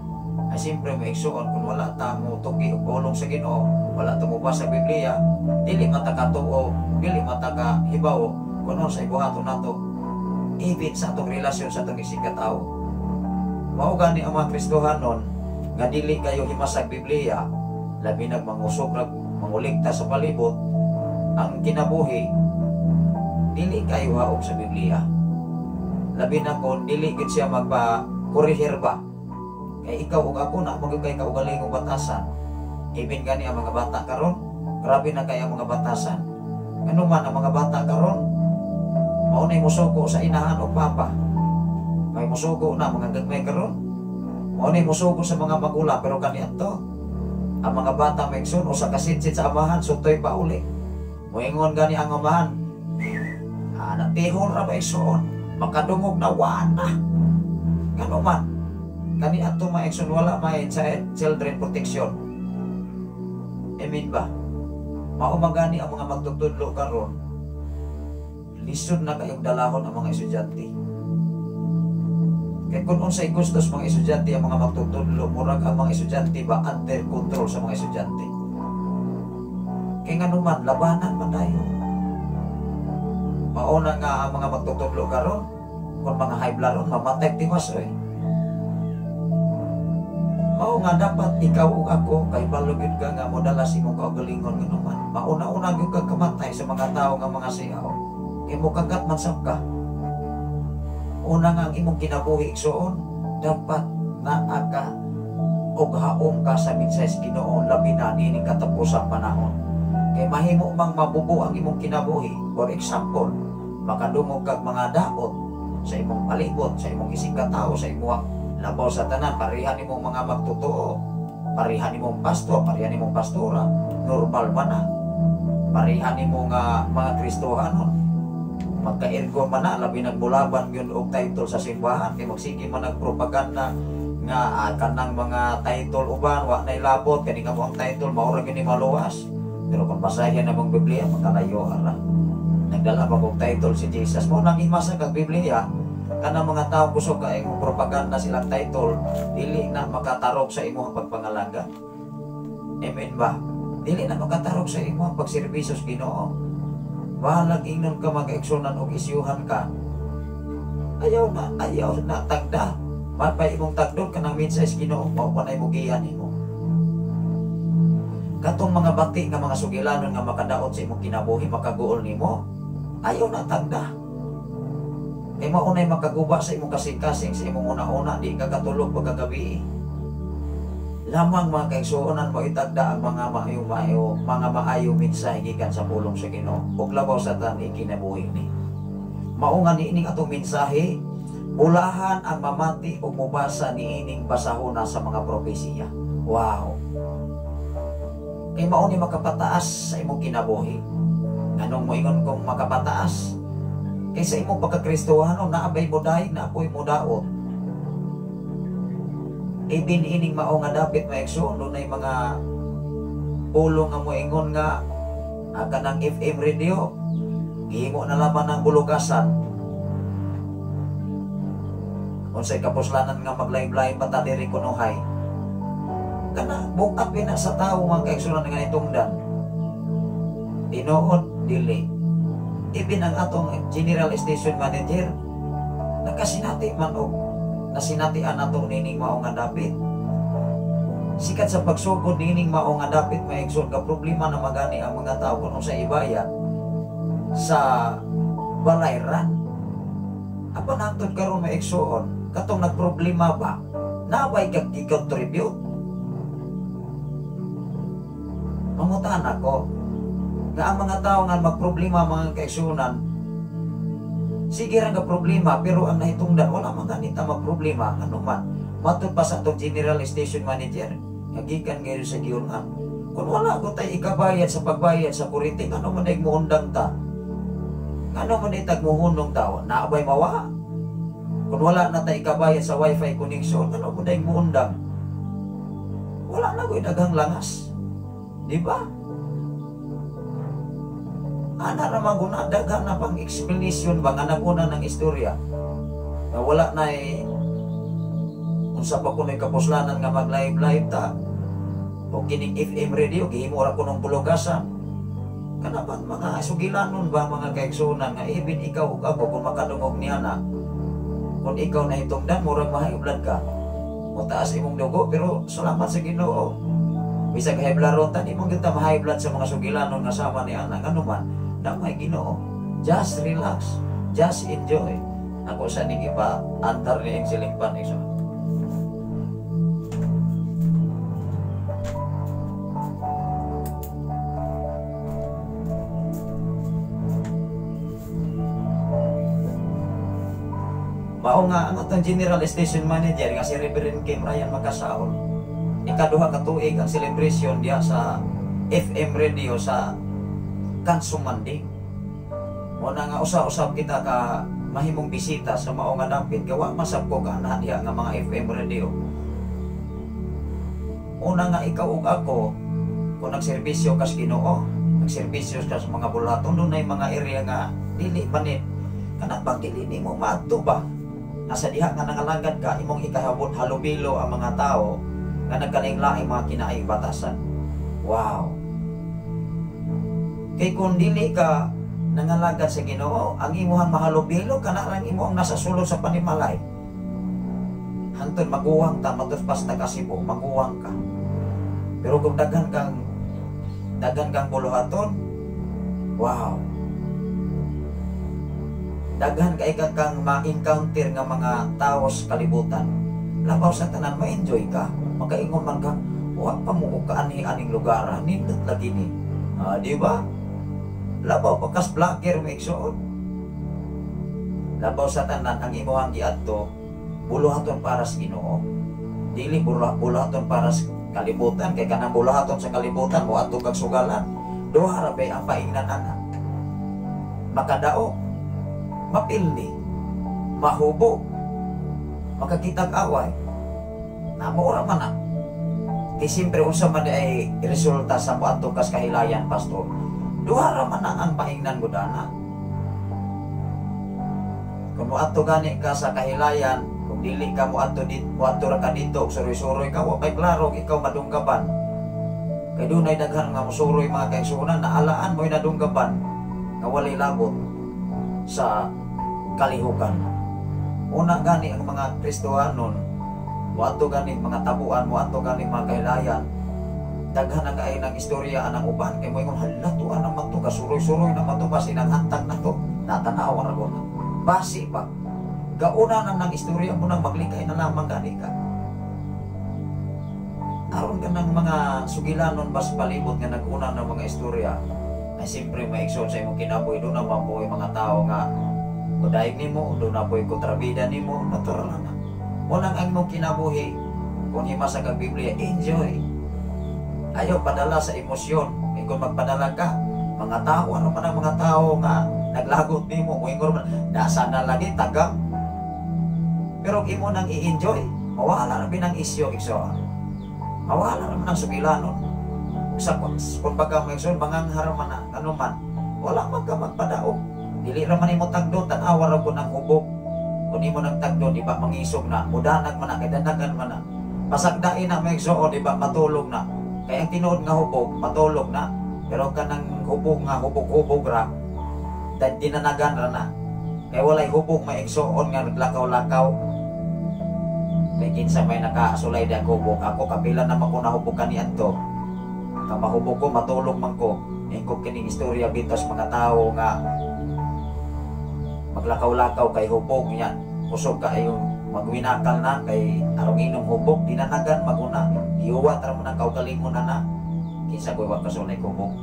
S5: Ay siyempre may igsuon, kung wala ta mo tuki og pulong sa Ginoo, wala ta mo sa Biblia, dili man ta katuo, dili man ta kahibaw kung sa ibuhaton nato even sa atong relasyon sa atong isig katao. Mao gani ang mga Kristohanon nga dili kayo himasag Biblia, labi nag mangusok rag mangulikta sa palibot, ang kinabuhi dili kayo haog sa Biblia. Labi na kung dili gid siya magpa-korehir ba. Kay ikaw ug ako na magyud kay kaugalingong batasan. Even gani ang mga bata karon, grabe na kay ang mga batasan. Ngano man ang mga bata karon, mao nay musuko sa inahan o papa. May musuko na mga gagmay karon. Mao nay musuko sa mga magulang, pero kaniadto ang mga bata may igsoon, usa ka sitsit sa amahan, sutoy pa uli. Moingon gani ang amahan, natihol ra ba, igsoon, makadungog na wana. Ngano man, kani ato mga igsoon, wala may children protection. Amen ba? Mao man gani ang mga magtutudlo karon, lisod na kayong dalahon ang mga estudyante. Kay kung unsay gustos mga estudyante ang mga magtutudlo, murag ang mga estudyante ba under control sa mga estudyante. Kay ngano man, labanan man dayon. Mauna nga ang mga magtutudlo karon, kung mga high blood ron, mamatay tiwas oy. Mao nga dapat ikaw ug ako kay balugid ka nga modala sa imong kaugalingon, ngano man mauna-una gyud ka kamatay sa mga tawo nga mga sihaw. Kay mokagat man sab ka. Una nga ang imong kinabuhi, igsoon, dapat naa ka og haom ka sa mensahe sa Ginoo, labi na niining katapusang panahon. Kay mahimo mang mabubo ang imong kinabuhi. For example, makadungog kag mga daot sa imong palibot, sa imong isig katao, sa imong labaw sa tanan, pareha nimong mga magtotoo, pareha nimong pastor, pareha nimong pastora, normal man na. Pareha nimo nga mga Kristohanon. Magka-ergo man na, labi nagbulaban yun og title sa simbahan, kay magsige man nagpropaganda nga Nga kanang mga title uban wa nay labot kani nga ang title mao ra gini maluwas. Pero kung basahin na mong Biblia makalayo ara. Nagdala pa kog title si Jesus mo nang imasa kag Biblia kanang mga tawo kusog kay imong propaganda silang title dili na makatarog sa imong pagpangalaga. Amen ba? Dili na makatarog sa imong pagserbisyo sa Ginoo. Bahalag ingnon ka magaigsunan og isyuhan ka. Ayaw na tagda. Mapay imong tagdon kanang mensahe sa Ginoo mao pa nay mugian nimo. Katong mga bati nga mga sugilanon nga makadaot sa imong kinabuhi makaguol nimo, ayaw na tagda. Kay mao nay makaguba sa imong kasing-kasing sa imong una-una di ka katulog pagkagabi. Lamang mga kaigsuonan mo itagda ang mga maayo mga maayo mensahe gikan sa pulong sa Ginoo ug labaw sa tanan ikinabuhi ni. Mao nga niining atong mensahe bulahan ang mamati ug mobasa niining basahona sa mga propesiya. Wow. Kay mao ni makapataas sa imong kinabuhi. Nganong moingon kong makapataas? Kay sa imong pagkakristohano naabay mo dahig naapoy mo daot. Ibin ining mao nga dapit maigsoon dunay mga pulong nga moingon nga kanang FM radio gihimo na lamang ng bulugasan. Unsay kapuslanan nga mag-live-live pa ta diri kunuhay. Kana bukat pina sa tawo mga kaigsunan nga nitungdan. Tinuod dili. Ibin ang atong general station manager nakasinati man og nasinatian nato nining mao nga dapit. Sikat sa pagsugod nining mao nga dapit maigsoon ka problema na magani ang mga tao kun unsay ibayad sa balayran. Apan hangtod karon maigsoon katong nagproblema ba nabay kag gi-contribute? Mangutan ako nga ang mga tao nga magproblema mga kaigsuonan sige ra nga problema pero ang nahitungdan wala man ganita magproblema ano man matud pa sa atong general station manager nga gikan ngayon sa giungan kun wala ko tay ikabayad sa pagbayad sa kuryente ngano man ay muundang ta ngano man ay tagmuhunong ta naabay mawa kun wala na tay ikabayad sa wifi connection ngano man ay muundang wala na koy daghang langas, di ba? Ana ra man guna daghan na pang explanation ba nga naguna ng istorya na wala na unsa pa kunoy kapuslanan nga mag live live ta o kining FM radio gihimo ra kunong bulugasan. Kana bang mga sugilanon ba mga kaigsuonan nga ibin ikaw ug ako kung makadungog niya na kung ikaw nahitungdan murag ma-high blood ka motaas imong dugo pero salamat sa Ginoo bisag high blood ron ta di man gyud ta ma-high blood sa mga sugilanon nga sama ni ana ngano man na may Ginoo. Just relax, just enjoy. Ako sa ning ipa antar ni ang silingpan iso. Mao nga ang atong general station manager nga si Reverend Kim Ryan Makasaol ikaduha ka tuig ang celebration diha sa FM radio sa Kansumanding. Mo na nga usa-usab kita ka mahimong bisita sa mao nga dapit gawa masab ko kaanahan diha nga mga FM radio. Una nga ikaw ug ako kung nagserbisyo kas Ginoo, nagserbisyo ka sa mga bulaton dunay mga area nga dili manit kana bang dili nimo maadto ba? Nasa diha nga nangalagad ka imong ikahabot halubilo ang mga tao nga nagkalaing-laing mga kinaay batasan. Wow. Kay kung dili ka nangalagad sa Ginoo, ang imuhang mahalubilo kana rang imo ang nasa sulod sa panimalay. Hantod maguwang ta matud pas ta kasibo, maguwang ka. Pero kung daghan kang buluhaton, wow. Daghan kay kang ma-encounter nga mga tao sa kalibutan. Labaw sa tanan ma-enjoy ka, makaingon man ka, wa pa mo kaanhi aning lugar, nindot lagi ni. Di ba? Labaw pagkas vlogger mo igsoon. Labaw sa tanan ang imuhang giadto buluhaton para sa Ginoo. Dili buluhaton para sa kalibutan kay kanang buluhaton sa kalibutan mo adto kag sugalan. Duha ra bay ang paingnan ana. Makadao, mapildi, mahubo, makakitag away. Na mura man na. Di siyempre unsa man di ay resulta sa moadto kas kahilayan, pastor? Duha ra man na ang paingnan ko dana. Kung moadto gani ka sa kahilayan, kung dili ka moadto dit, moadto ra ka dito, og suroy-suroy ka, wa kay klaro ikaw madunggaban. Kay dunay daghan nga mosuroy, mga kaigsuonan, naalaan mo'y nadunggaban nga walay labot sa kalihukan. Una gani ang mga Kristohanon, moadto gani mga tabuan, moadto gani mga kahilayan, daghan na kaayo ng istorya anang uban kay moingon, "Hala, tuan naman to, kasuroy-suroy naman to, basi nanghantag na to." Natanaw ra ko na. Basi pa. Gauna na ng istorya mo nang maglikay na lamang gani ka. Aron ka ng mga sugilanon bas palibot nga nag-una ng mga istorya, ay siyempre maigsoon, sa imong kinabuhi doon naman po mga tao nga kudayeg nimo, doon na po'y kontrabida nimo, natural na. Unang ang imong kinabuhi, kung himasa kag Biblia, enjoy. Ayaw padala sa emosyon. Kay kung magpadala ka, mga tao, ano man ang mga tao nga naglagot nimo, moingon man, nasa na lagi, tagam. Pero kung imo nang i-enjoy, mawala na binang isyo, igsoon. Mawala naman ang sugilanon. Sa kumbaga mga igsoon, manganghar man na, ano man, wala man ka magpadaog. Dili ra man imo tagdo, tan-awa ra ko ng hubog. Kung imo nang tagdo, di ba mangisog na, mudanag man na, kay danagan man na. Pasagdain na, mga igsoon, di ba matulog na. Kaya ang tinuod nga hubog, matulog na. Pero kanang hubog nga hubog-hubog ra, dinanagan ra na. Kaya walay hubog, may igsoon, nga naglakaw-lakaw. Kay kinsa may nakasulay di ang hubog. Ako kapila naman ko nahubog kaniadto. Kang mahubog ko, matulog man ko. Ingkog kining istorya bitos mga tao nga maglakaw-lakaw kay hubog niya. Kusog kaayo magwinakal na kay arong inom hubog, dinanagan maguna. Iuwat ra mo nang kaugalingon na na. Kinsa ko'y wa kasulay hubog.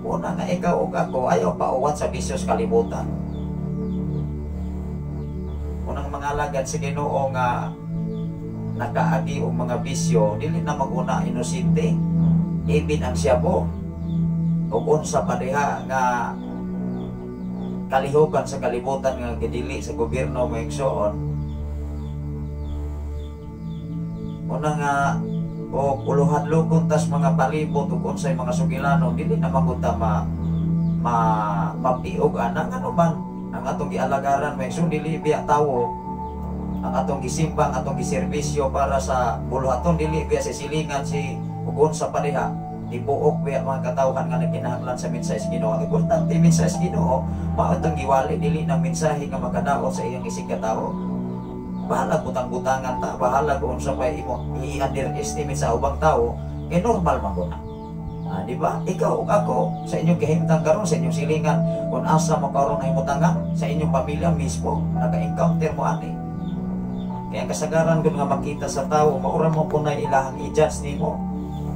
S5: Una nga ikaw ug ako ayaw pauwat sa bisyo sa kalibutan. Unang mga alagad sa Ginoo nga nakaagi og mga bisyo, dili na maguna inosente. Ibin ang siyabo ug unsa pa diha nga kalihukan sa kalibutan nga gidili sa gobyerno mo, igsoon. Una nga o uluhan-lukon tas mga palibot ug unsay mga sugilano, dili na magud ta ma ma mapiog ana. Ngano man ang atong gialagaran, may igsoon, dili biya tawo ang atong gisimbang, atong giserbisyo para sa buluhaton, dili biya si silingan si ug unsa pa diha tibuok biya mga katawhan nga nagkinahanglan sa mensahe sa Ginoo. Ang importante, mensahe sa Ginoo mao itong giwali, dili ng mensahe nga makadaot sa iyang isig katawo. Bahalag butang-butangan ta, bahalag unsa pa imo i-underestimate sa ubang tao, kay normal man ko na. Ah, di ba? Ikaw ug ako sa inyong kahimtang karon, sa inyong silingan, kung asa mo karon nahimutangan sa inyong pamilya mismo, naka-encounter mo ani. Kaya ang kasagaran gud nga makita sa tao, maura mo kunay ilahang i-judge nimo.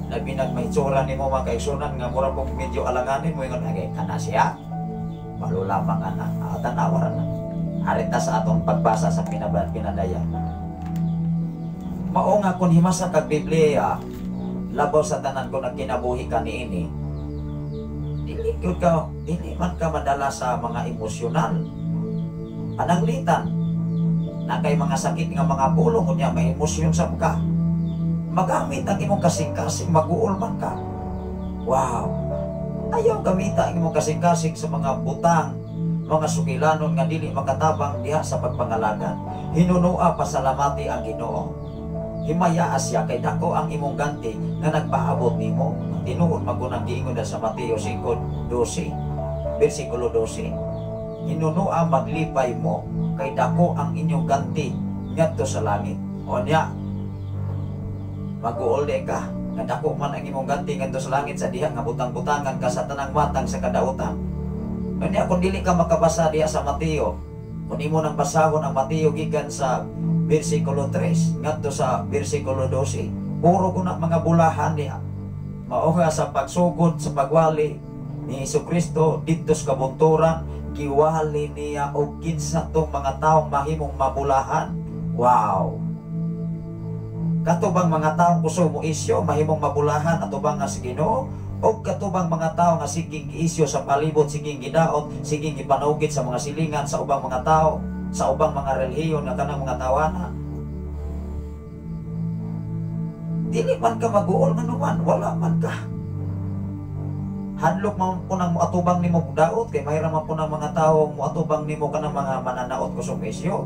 S5: Labi nag mahitsura nimo, mga kaigsunan, nga mura pong medyo alanganin mo, ingon ay kana siya. Balo lamang ana, ah, tanawa ra na. Harita sa atong pagbasa sa pinadaya. Mao nga kung himasa kag Biblia, labaw sa tanan ko nagkinabuhi ka niini, dili gyud ka, dili man ka madala sa mga emosyonal. Pananglitan, na kay mga sakit nga mga pulong, unya may emosyon sa ka. Magamit ang imong kasing-kasing, maguol man ka. Wow! Ayaw gamita ang imong kasing-kasing sa mga butang, mga sugilanon nga dili makatabang diha sa pagpangalagan. Hinunua pasalamati ang Ginoo. Himayaa siya kay dako ang imong ganti nga nagpaabot nimo. Ang tinuod magunang giingon na sa Mateo 5:12, versikulo 12. Hinunua maglipay mo kay dako ang inyong ganti ngadto sa langit. O niya, mag-uol ka nga dako man ang imong ganti ngadto sa langit sa diha nga butang-butangan ka sa tanang matang sa kadautan. Kanya kung dili ka makabasa diha sa Mateo, kung imo nang basahon ang Mateo gikan sa versikulo 3 ngadto sa versikulo 12, puro ko na mga bulahan diha. Mao nga sa pagsugod sa pagwali ni Hesus Kristo didto sa kabunturan, giwali niya og kinsa tong mga taong mahimong mabulahan. Wow! Kato bang mga taong kusog mo isyo mahimong mabulahan ato bang nga si Ginoo? O katubang mga tao nga siging giisyo sa palibot, siging gidaot, siging gipanugit sa mga silingan sa ubang mga tao, sa ubang mga relihiyon nga kanang mga tawana? Dili man ka maguol nganuman, wala man ka. Hadlok man po nang moatubang nimo daot kay mahira man po ng mga tawo moatubang nimo kanang mga mananaot kusog isyo.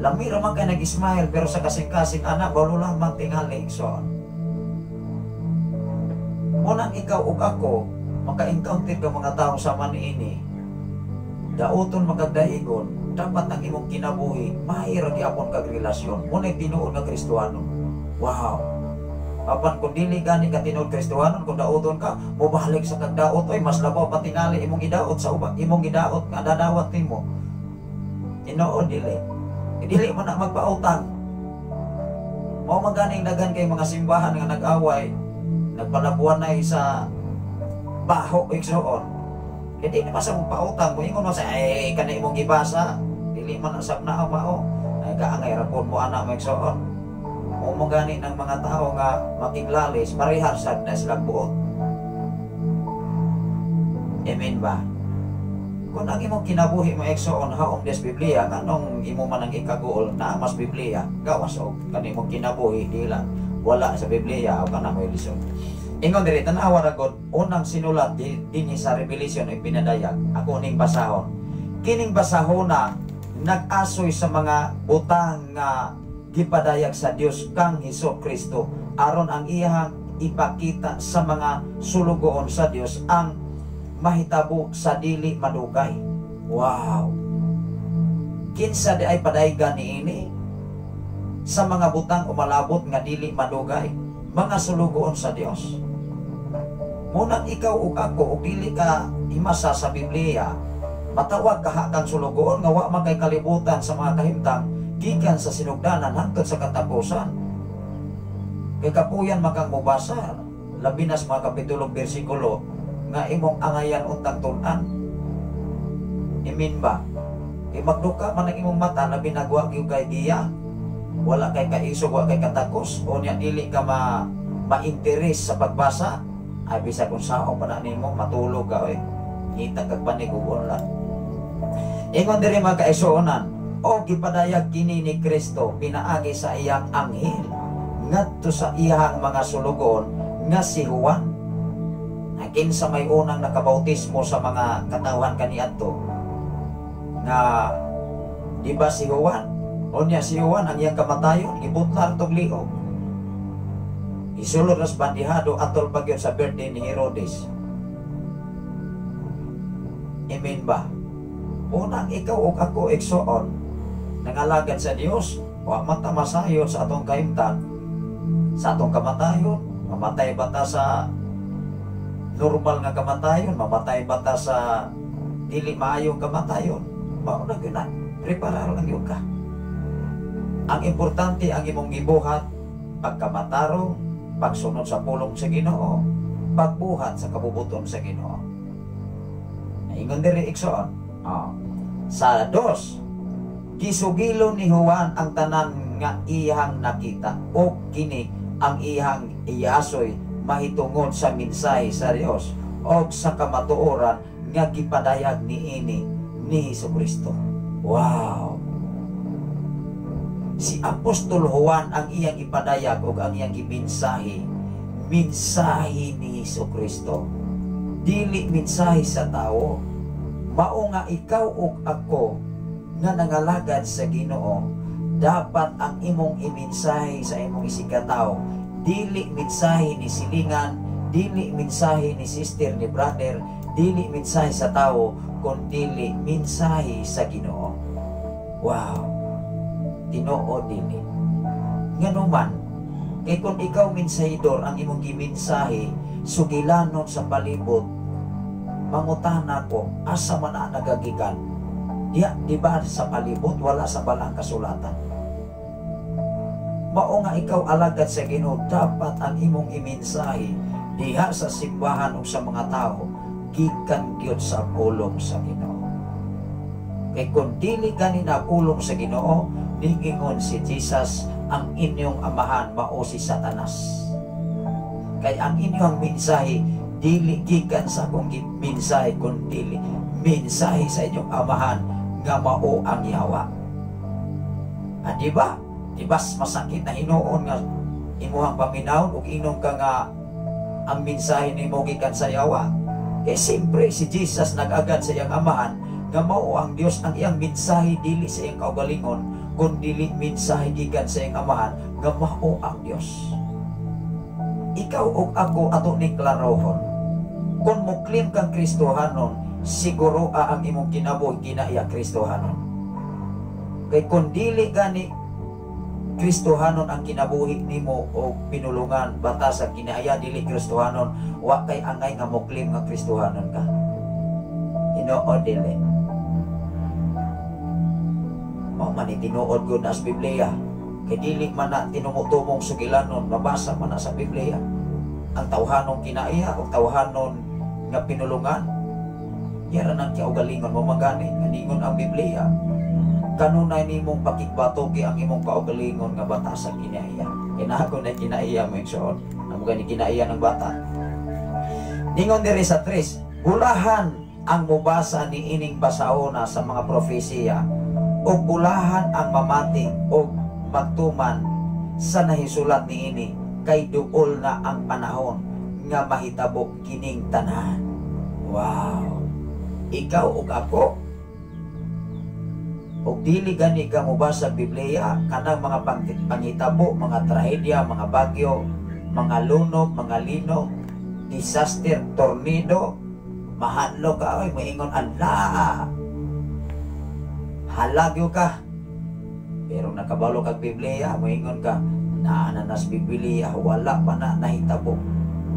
S5: Lami ra man kay nag-smile pero sa kasing-kasing ana balo lamang tingali, igsoon. Munang ikaw ug ako maka-encounter ka mga tao sa maniini. Dauton magagdaigon, dapat ang imong kinabuhi mahira gyapon kag relasyon. Muna'y tinuod nga Kristohano. Wow. Apan kung dili gani ka tinuod Kristohanon, kung dauton ka, mobalik sa kag daot, oy, mas labaw pa tingali imong gidaot sa uba, imong gidaot nga dadawat nimo. Tinuod dili. Dili man na magpautang. Mao man ganing daghan kay mga simbahan nga nag-away, nagpalabuanay sa baho, igsoon. Hindi na sa mong pautang, kung ingon mo sa, ay, kanay imong gibasa, dili man usab na mao. Ay, kaangay rapon mo ana mo, igsoon. Mao mo gani ng mga tao nga makiglalis, parehar sad na sila buot. Amen ba? Kung ang imong kinabuhi mo, igsoon, haom des Biblia, nganong imo man ang ikaguol na mas Biblia, gawas og kani imong kinabuhi di lang wala sa Biblia o kana mo lisod. Ingon diri, tan-awa ra gud unang sinulat dinhi sa Revelation ay pinadayag. Ako ning basahon. Kining basahona nag-asoy sa mga butang nga gipadayag sa Dios kang Hesus Kristo aron ang iyang ipakita sa mga sulugoon sa Dios ang mahitabo sa dili madugay. Wow. Kinsa di ay padaygan niini sa mga butang umalabot nga dili madugay? Mga sulugoon sa Dios. Munang ikaw ug ako ug dili ka himasa sa Biblia, matawag ka kang sulugoon nga wa man kay kalibutan sa mga kahimtang gikan sa sinugdanan hangtod sa katapusan. Kay kapuyan man kang mobasa, labi na sa mga kapitulo bersikulo nga imong angayan untang tun-an. Imin ba? Kay magduka man ang imong mata, labi na wa gyud kay giya, wala kay kaisog, wa kay katakos, o niya dili ka ma-interes sa pagbasa, ay bisag kung sao pa na nimo matulog ka oy. Ngita kag panig ug unla. Ingon diri mga kaigsuonan, o gipadayag kini ni Kristo pinaagi sa iyang anghel ngadto sa iyang mga sulugoon nga si Juan. Na kinsa may unang nakabautismo sa mga katawhan kaniadto nga di ba si Juan? Unya si Juan ang iyang kamatayon gibutlar tog liog. Isulod ras bandihado atol pa gyud sa birthday ni Herodes. Amen ba? Unang ikaw ug ako, igsoon, nangalagad sa Dios, wa man ta masayod sa atong kahimtang, sa atong kamatayon. Mamatay ba ta sa normal nga kamatayon? Mamatay ba ta sa dili maayong kamatayon? Mao na gyud na. Preparar lang gyud ka. Ang importante ang imong gibuhat, pagkamatarong, pagsunod sa pulong sa Ginoo, pagbuhat sa kabubuton sa Ginoo. Ingon diri, igsoon. Sa dos, gisugilon ni Juan ang tanan nga iyang nakita o kini ang iyang iasoy mahitungod sa mensahe sa Dios o sa kamatuoran nga gipadayag niini ni Jesucristo. Wow! Si Apostol Juan ang iyang ipadayag o ang iyang gimensahe, mensahe ni Jesucristo. Dili mensahe sa tao. Mao nga ikaw ug ako nga nangalagad sa Ginoo, dapat ang imong imensahe sa imong isigkatawo dili mensahe ni silingan, dili mensahe ni sister ni brother, dili mensahe sa tao, kun dili mensahe sa Ginoo. Wow. Tinuod dili. Nganuman, kay kung ikaw mensahidor ang imong gimensahe, sugilanon sa palibot, mangutana ko, asa man na nagagikan? Diya, di ba sa palibot, wala sa balang kasulatan. Mao nga ikaw alagad sa Ginoo, dapat ang imong imensahe diha sa simbahan o sa mga tao, gikan gyud sa pulong sa Ginoo. Kay kung dili gani na pulong sa Ginoo, niingon si Jesus, ang inyong amahan mao si Satanas. Kay ang inyong mensahe dili gikan sa akong mensahe, kun dili mensahe sa inyong amahan nga mao ang yawa. Ah, di ba? Dibas masakit na hinuon nga imuhang paminawon ug inom ka nga ang mensahe nimo gikan sa yawa. Kay siyempre si Jesus nag-agad sa iyang amahan nga mao ang Dios, ang iyang mensahe dili sa iyang kaugalingon kun dili mensahe gikan sa iyang amahan nga mao ang Dios. Ikaw ug ako, ato ning klarohon. Kung mo claim kang Kristohanon, siguro ang imong kinabuhi kinaiya Kristohanon. Kay kung dili gani Kristohanon ang kinabuhi nimo o pinulungan batas sa kinaiya dili Kristohanon, wa kay angay nga mo claim nga Kristohanon ka. Tinuod dili? Mao man ni tinuod gud na sa Biblia. Kay dili man na tinumutumong sugilanon, mabasa man na sa Biblia. Ang tawhanong kinaiya o tawhanon nga pinulungan, yara nang kaugalingon mo magani, kaningon ang Biblia. Kanunay nimong pakigbatoki ang imong kaugalingon nga batas sa kinaiya. Kinako na kinaiya mo igsoon. Amo gani kinaiya ng bata. Ningon diri sa 3, bulahan ang mubasa ni ining basaona sa mga propesiya ug bulahan ang mamati og magtuman sa nahisulat niini, kay duol na ang panahon nga mahitabo kining tanan. Wow. Ikaw ug ako, ug dili gani ka mobasa Biblia, kanang mga panghitabo, mga trahedya, mga bagyo, mga lunok, mga lino, disaster, tornado, mahadlok ka, oy, moingon ala. Halagyo ka. Pero nakabalo kag Biblia, moingon ka, naa na nas Biblia, wala pa na nahitabo.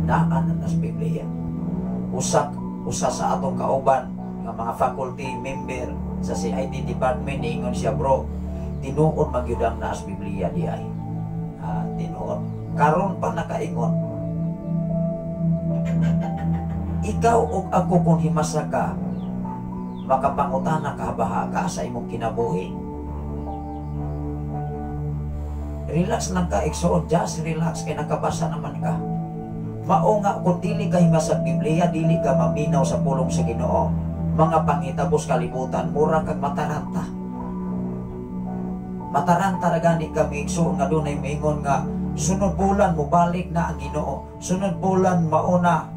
S5: Naa na nas Biblia. Usa sa atong kauban nga mga faculty member sa CID department, niingon siya, bro, tinuod magyud ang naas Biblia di ay. Tinuod. Karon pa nakaingon. Ikaw ug ako kung himasa ka, makapangutana ka baha ka sa imong kinabuhi. Relax lang ka, igsoon, just relax, kay nakabasa naman ka. Mao nga kung dili ka himasa Biblia, dili ka maminaw sa pulong sa Ginoo. Mga panghitabo sa kalibutan, mura kag mataranta. Mataranta ra gani kami igsoon nga dunay moingon nga sunod bulan mobalik na ang Ginoo. Sunod bulan mauna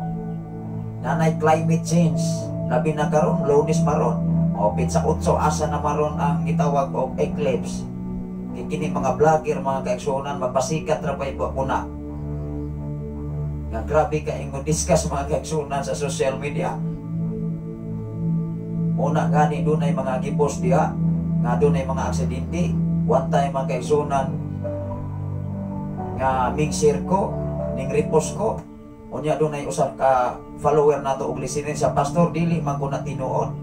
S5: nanay climate change. Labi na karon Lunes maron o pitsa 8 asa na maron ang gitawag og eclipse. Kay kini mga vlogger, mga kaigsuonan, mapasikat ra pa iba kuna. Nga grabe ka ingon discuss mga kaigsuonan sa social media. Una gani dunay mga gipos diha nga dunay mga aksidente. One time mga kaigsuonan nga ming share ko, ning repost ko. Unya dunay usa ka follower nato og listener sa pastor, dili man ko na tinuod.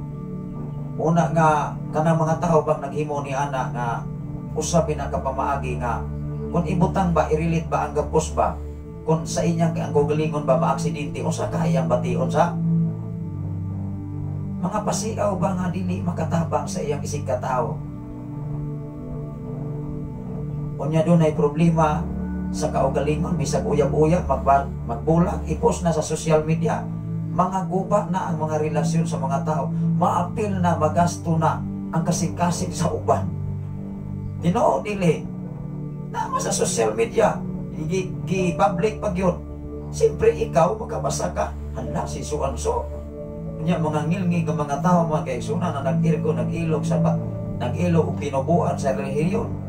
S5: Una nga kanang mga tao bang naghimo ni ana nga usa pinakapamaagi nga kung ibutang ba, i-relate ba ang gapos ba, kung sa inyang ang kaugalingon ba maaksidente, usa ka iyang bation sa mga pasiaw ba nga dili makatabang sa iyang isig katao. Unya dunay problema sa kaugalingon, bisag uyab-uyab, magbulag, i-post na sa social media, mga guba na ang mga relasyon sa mga tao, maapil na, magasto na ang kasing-kasing sa uban. Tinuod dili, nama sa social media, gi-public pag yun. Siyempre ikaw, makabasa ka, hala si so-and-so. Unya, mga ngilngig ang mga tao, mga kaigsunan na nag-irko, nag-ilog sa nag-ilog o kinubuan sa relihiyon.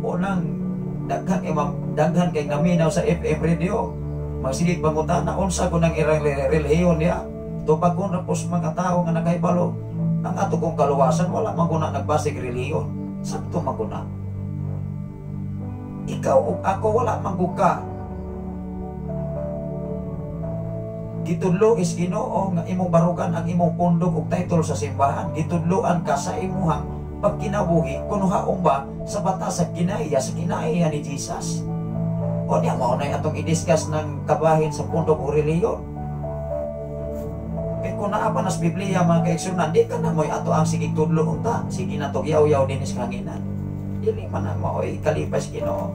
S5: Unang daghan kay naminaw sa FM radio, magsigig pangutana unsa ko nang irang relihiyon niya. Tupag ko na pos mga tao nga nakahibalo ang ato kong kaluwasan, wala man ko na nagbasig relihiyon. Sakto man ko na. Ikaw ug ako wala man ko ka. Gitudlo is Ginoo nga imong barugan ang imong pundok ug title sa simbahan. Gitudloan ka sa imuhang pagkinabuhi kuno haong ba sa batas sa kinaiya ni Jesus. O niya mao nay atong i-discuss ng kabahin sa pundok o relihiyon. Kay kung naa pa nas Biblia mga kaigsunan, di ka na mo'y ato ang sige tudlo unta, sige na tog yaw-yaw dinis kanginan. Dili man na mao'y kalipay sa Ginoo.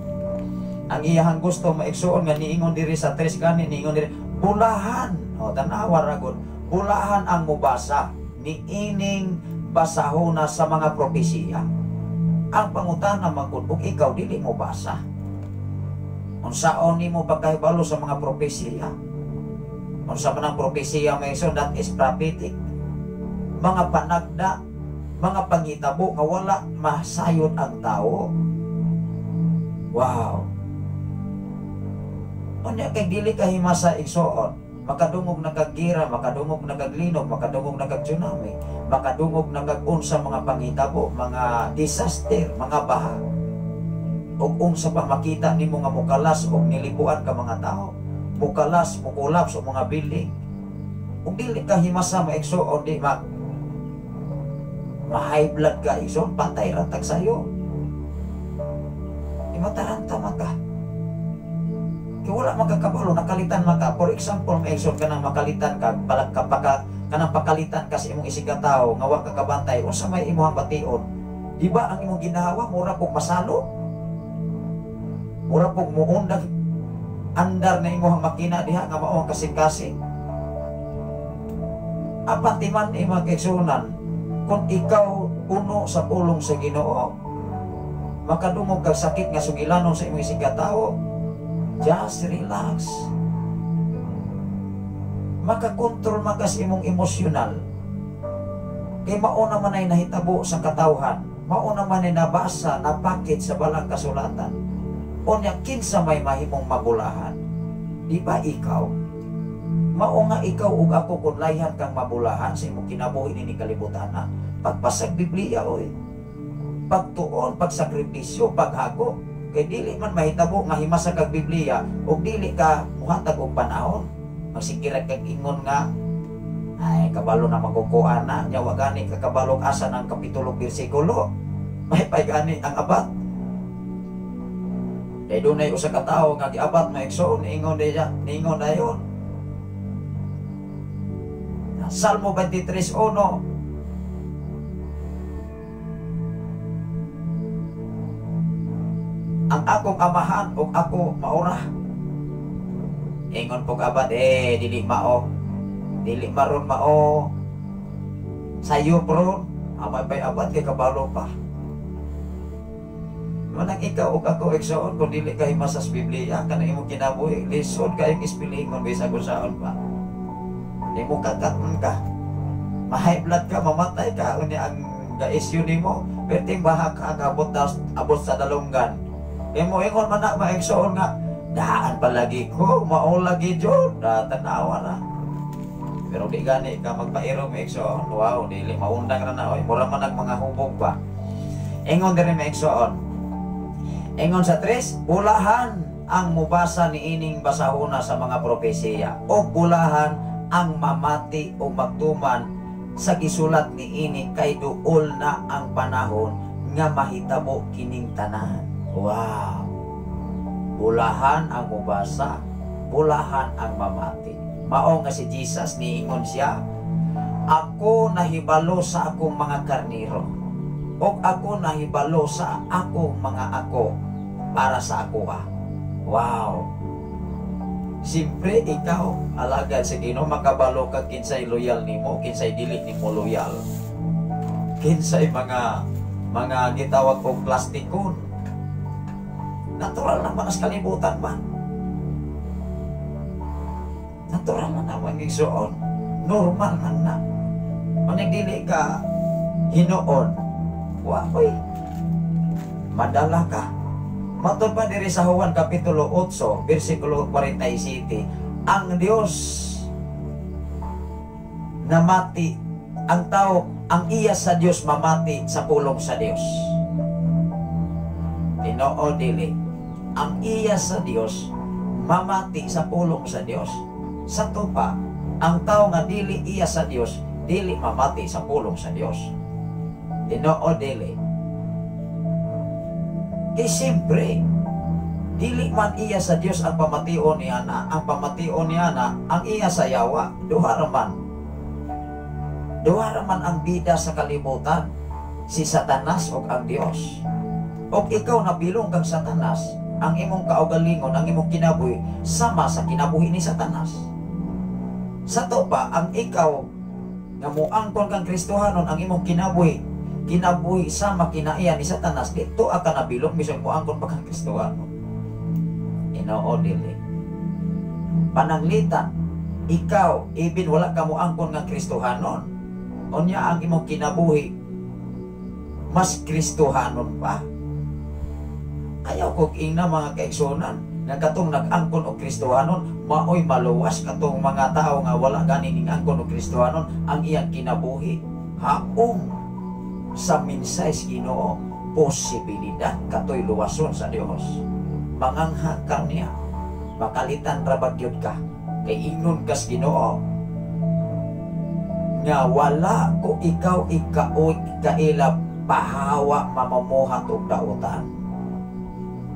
S5: Ang iyahang gusto maigsuon nga niingon diri sa tres gani, niingon diri bulahan. O tanawa ra gud, bulahan ang mubasa niining basahona sa mga propesiya. Ang pangutana man gud, ug ikaw dili mo basa, unsaon nimo pagkahibalo sa mga propesiya? Unsa man ang propesiya, mga igsoon? That is prophetic. Mga panagda, mga pangitabo nga wala masayod ang tao. Wow. Unya kay dili ka himasa, igsoon, makadungog na kag gira, makadungog na kag linog, makadungog na kag tsunami, makadungog na kag unsa mga panghitabo, mga disaster, mga baha. Ug unsa pa, makita nimo nga mukalas og nilibuan ka mga tao, mukalas, mukolaps og mga building. Ug dili ka himasa, mga igsoon, di ma ma-high blood ka, igsoon, patay ra tag sayo. Di mataranta man ka. Kay wala man kakabalo, nakalitan man ka. For example, mga igsoon, kanang makalitan ka, balag ka paka, kanang pakalitan ka sa imong isig ka tawo nga wa ka kabantay, unsa may imong bation? Di ba ang imong ginawa, mura pog masalo? Mura pog muundag andar na imong makina diha nga mao ang kasing-kasing. Apan timan imong kaigsuonan, kung ikaw puno sa pulong sa Ginoo, makadungog kag sakit nga sugilanon sa imong isig ka tawo, just relax. Makakontrol man ka sa imong emosyonal. Kay mao naman ay nahitabo sa katawhan, mao naman ay nabasa, napakit sa balang kasulatan. Unya kinsa may mahimong mabulahan? Di ba ikaw? Mao nga ikaw ug ako, kung layhan kang mabulahan sa imong kinabuhi nini kalibutan na, pagbasag Biblia oy. Pagtuon, pagsakripisyo, paghago. Kay dili man mahitabo nga himasa kag Biblia ug dili ka muhatag og panahon. Magsikira kag ingon nga ay kabalo na makukuha na nya, wa gani ka kabalo asa ng kapitulo, bersikulo. May pay gani ang abat. Kay dunay usa ka tawo nga giabat, mga igsoon, niingon diya, niingon dayon. Salmo 23:1. Ang akong amahan ug ako maura. Ingon pog abad, eh, dili mao. Dili maron mao. Sayo bro, amay pay abad kay kabalo pa. Manang ikaw ug ako, igsoon, kung dili kay masas Biblia kana imong kinabuhi, lisod kayong ispilingon bisag unsaon pa. Di mo kakatun ka. Ma-high blood ka, mamatay ka, unya ang ga-issue nimo, perting baha ka abot, abot sa dalunggan. Imo ingon man na, mga igsoon, nga daan palagi ko, mao lagi jud, tanawa na. Pero di gani ka magpairo, mga igsoon, wow, dili maundang ra na oy, mura man ang mga hubog ba. Ingon diri, mga igsoon. Ingon sa 3, bulahan ang mubasa niining basahona sa mga propesiya o bulahan ang mamati o magtuman sa gisulat niini kay duol na ang panahon nga mahitabo kining tanan. Wow! Bulahan ang mubasa, bulahan ang mamati. Mao nga si Jesus niingon siya, "Ako nahibalo sa akong mga karnero, ug ako nahibalo sa akong mga ako para sa ako." Wow! Siyempre ikaw, alagad sa Ginoo, makabalo ka kinsay loyal nimo, kinsay dili nimo loyal. Kinsay mga gitawag og plastikon. Natural naman as kalibutan man. Natural na naman, igsoon. Normal man na. Manang dili ka hinuon, wa oy. Madala ka. Matod pa diri sa Juan Kapitulo 8, versikulo 47, ang Dios namati, ang tao, ang iya sa Dios mamati sa pulong sa Dios. Tinoo dili. Ang iya sa Dios mamati sa pulong sa Dios. Sa tupa, ang tao nga dili iya sa Dios, dili mamati sa pulong sa Dios. Tinoo dili. Kay siyempre, dili man iya sa Dios ang pamation niya na, ang pamation niya na, ang iya sa yawa, duha ra man. Duha ra man ang bida sa kalibutan, si Satanas ug ang Dios. Og ikaw nabilong kang Satanas, ang imong kaugalingon, ang imong kinabuhi, sama sa kinabuhi ni Satanas. Sa to pa, ang ikaw Nga moangkon kang Kristohanon, ang imong kinabuhi, kinabuhi sa makinaiya ni Satanas, dito ka nabilog bisag moangkon pa kang Kristohanon. Inoo dili. Pananglitan, ikaw, even wala ka moangkon nga Kristohanon, unya ang imong kinabuhi mas Kristohanon pa. Ayaw kog ingna, mga kaigsuonan, nga katong nag-angkon og Kristohanon maoy maluwas. Katong mga tao nga wala gani ning angkon og Kristohanon, ang iyang kinabuhi haong sa mensahe sa Ginoo, posibilidad katoy luwason sa Dios. Mangangha ka niya, makalitan ra ba gyud ka kay ingnon kas Ginoo nga wala ko ikaw ikaoy kaila, pahawa mamamuhat og dautan.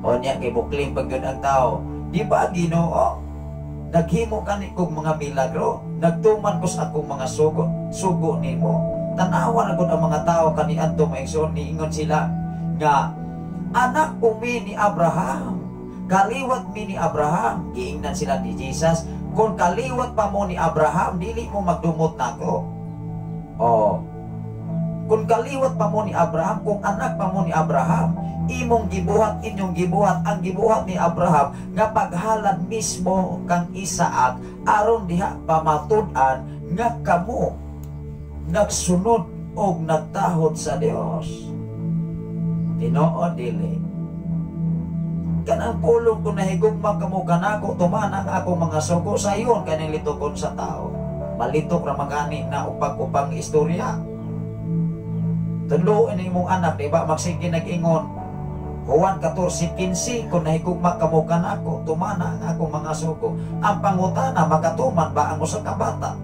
S5: O niya kay bukling pag yun ang tao. Di ba, Ginoo? Naghimo kani kog mga milagro, nagtuman ko sa akong mga sugo, sugo nimo. Tanawa na gud ang mga tao kaniadto, mga igsoon, niingon sila nga anak umi ni Abraham. Kaliwat mi ni Abraham. Giingnan sila ni Jesus, kung kaliwat pa mo ni Abraham, dili mo magdumot nako. Oh, kung kaliwat pa mo ni Abraham, kung anak pa mo ni Abraham, imong gibuhat, inyong gibuhat, ang gibuhat ni Abraham nga paghalad mismo kang Isaac aron diha pamatud-an nga kamo nagsunod og nagtahod sa Dios. Tinuod dili? Kanang pulong kung nahigugma kamo kanako, tuman ang akong mga sugo, sayon kaning litukon sa tao. Malitok ra magani na upag-upang istorya. Tudloin ang imong anak, di ba? Magsige nag-ingon. Juan 14:15, kung nahigugma kamo kanako, tumana ang akong mga sugo. Ang pangutana, makatuman ba ang usa ka bata?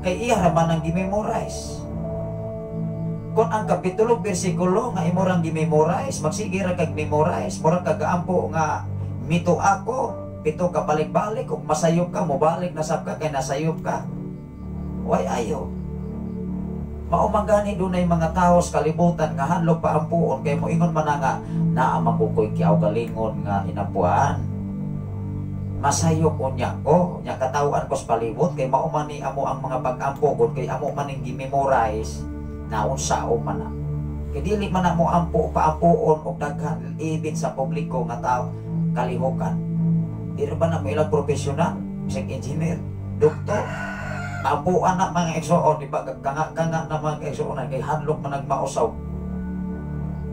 S5: Kay iya ra man ang gimemorize. Kung ang kapitulo, bersikulo nga imo rang gimemorize, magsige ra kag memorize, murag kagaampo nga mito ako, pito ka balik-balik, kung masayop ka, mobalik na sab ka kay nasayop ka. Way ayo. Mao man gani dunay mga tao sa kalibutan nga hadlok paampuon kay moingon man na nga naa man ko ko'y kiawgalingon nga inampuan. Masayop unya ko, nya katawhan ko sa palibot kay mao man ni amo ang mga pag-ampo gud kay amo man ning gimemorize na unsao man na. Kay dili man na mo ampo paampuon og daghan even sa publiko nga tao kalihokan. Di ra ba na mo ilang profesional, bisag engineer, doktor, ampuan na, mga igsoon, di ba? Kanga-kanga na, mga igsoon, kay hadlok man nagmausaw.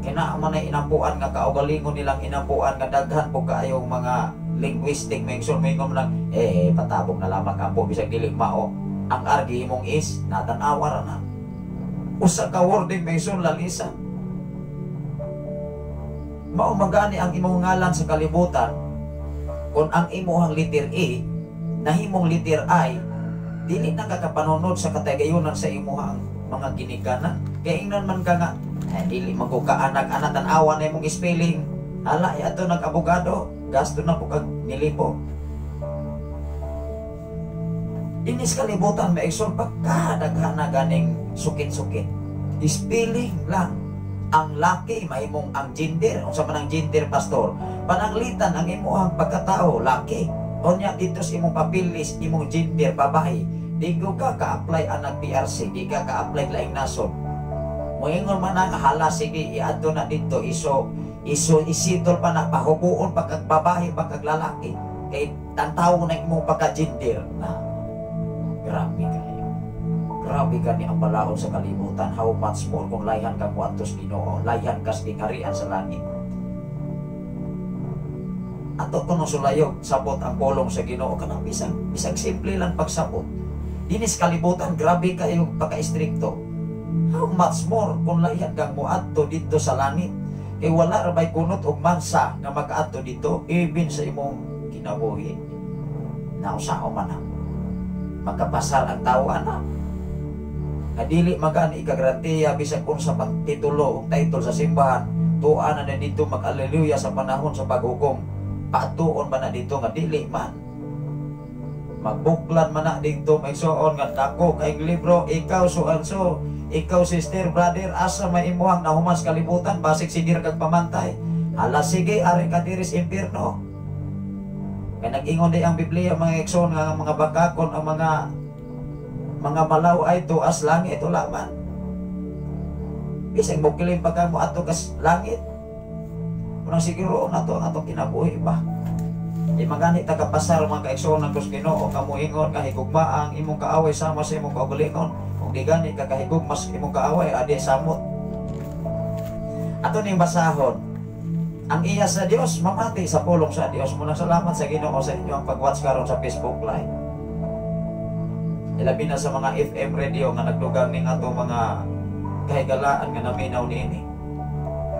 S5: Kay naa man ay inampuan nga kaugalingon nilang inampuan nga daghan po kaayong mga linguistic, mga igsoon, moingon lang, eh, patabog na lamang ampo, bisag dili mao. Ang argi imong is, natanawa ra na. Usa ka wording, mga igsoon, lalisa. Mao magani ang imong ngalan sa kalibutan, kung ang imong letter A, nahimong letter I, dili na ka kapanunod sa katagayunan sa imuhang mga ginikanan. Kaya ingnon man ka nga, eh, dili man ko kaanak-anak, tan-awa na imong spelling. Hala, eh, ato nag-abogado, gasto na po kag nilibo. Dinis kalibutan, may igsoon, pagkadaghan na ganing sukit-sukit. Spelling lang. Ang laki, mahimong ang gender. Unsa man ang gender, pastor? Pananglitan ang imuhang pagkatao, laki. Unya dito sa imong papilis, imong gender, babae. Di ko ka ka-apply anang PRC, di ka ka-apply laing nasod. Moingon man ang hala, sige, iadto na dito, iso, iso, isitol pa na, pahubuon pa kag babae, pa kag lalaki. Kay tantaw na imong pagka-gender na. Grabe kayo. Grabe ka ni ang balaod sa kalibutan. How much more kung layhan ka mo sa Ginoo, layhan ka sa gingharian sa langit. Ato kuno sulayog, sabot ang pulong sa Ginoo kanang bisag bisag simple lang pagsabot. Dinis kalibutan, grabe kayo pagka-istrikto. How much more kung layhan kang moadto dito sa langit? Kay wala ra bay kunot og mansa nga makaadto dito even sa imong kinabuhi. Nausao man na. Makapasar ang tao ana. Nga dili magani ikagarantiya bisag unsa pang titulo ug title sa simbahan, tuan na dito mag-alleluya sa panahon sa paghukom. Paatuon ba na dito nga dili man? Magbuklan man na dito, may suon nga dako kay libro, ikaw so and so, ikaw sister, brother, asa may imuhang nahumas kalibutan, basig sige ra kag pamantay. Hala sige, ari ka diri sa impierno. Kay nag-ingon di ang Biblia, mga igsoon, nga ang mga bakakon, ang mga Mga malaw ay tuas langit, wala man. Bisag mo kilim pa ka mo ato kas langit. Unang siguro na to ang atong kinabuhi ba. Di magani ta kapasar, mga kaigsoon kus Ginoo, nga moingon nga higugma ang imong kaaway sama sa imong kaugalingon. Kung di gani ka kahigugma sa imong kaaway, adi samot. Ato ning basahon. Ang iya sa Dios mamati sa pulong sa Dios. Munang salamat sa Ginoo sa inyong pag-watch karon sa Facebook Live. Ilabi na sa mga FM radio nga nagdugang ning ato mga kahigalaan nga naminaw niini.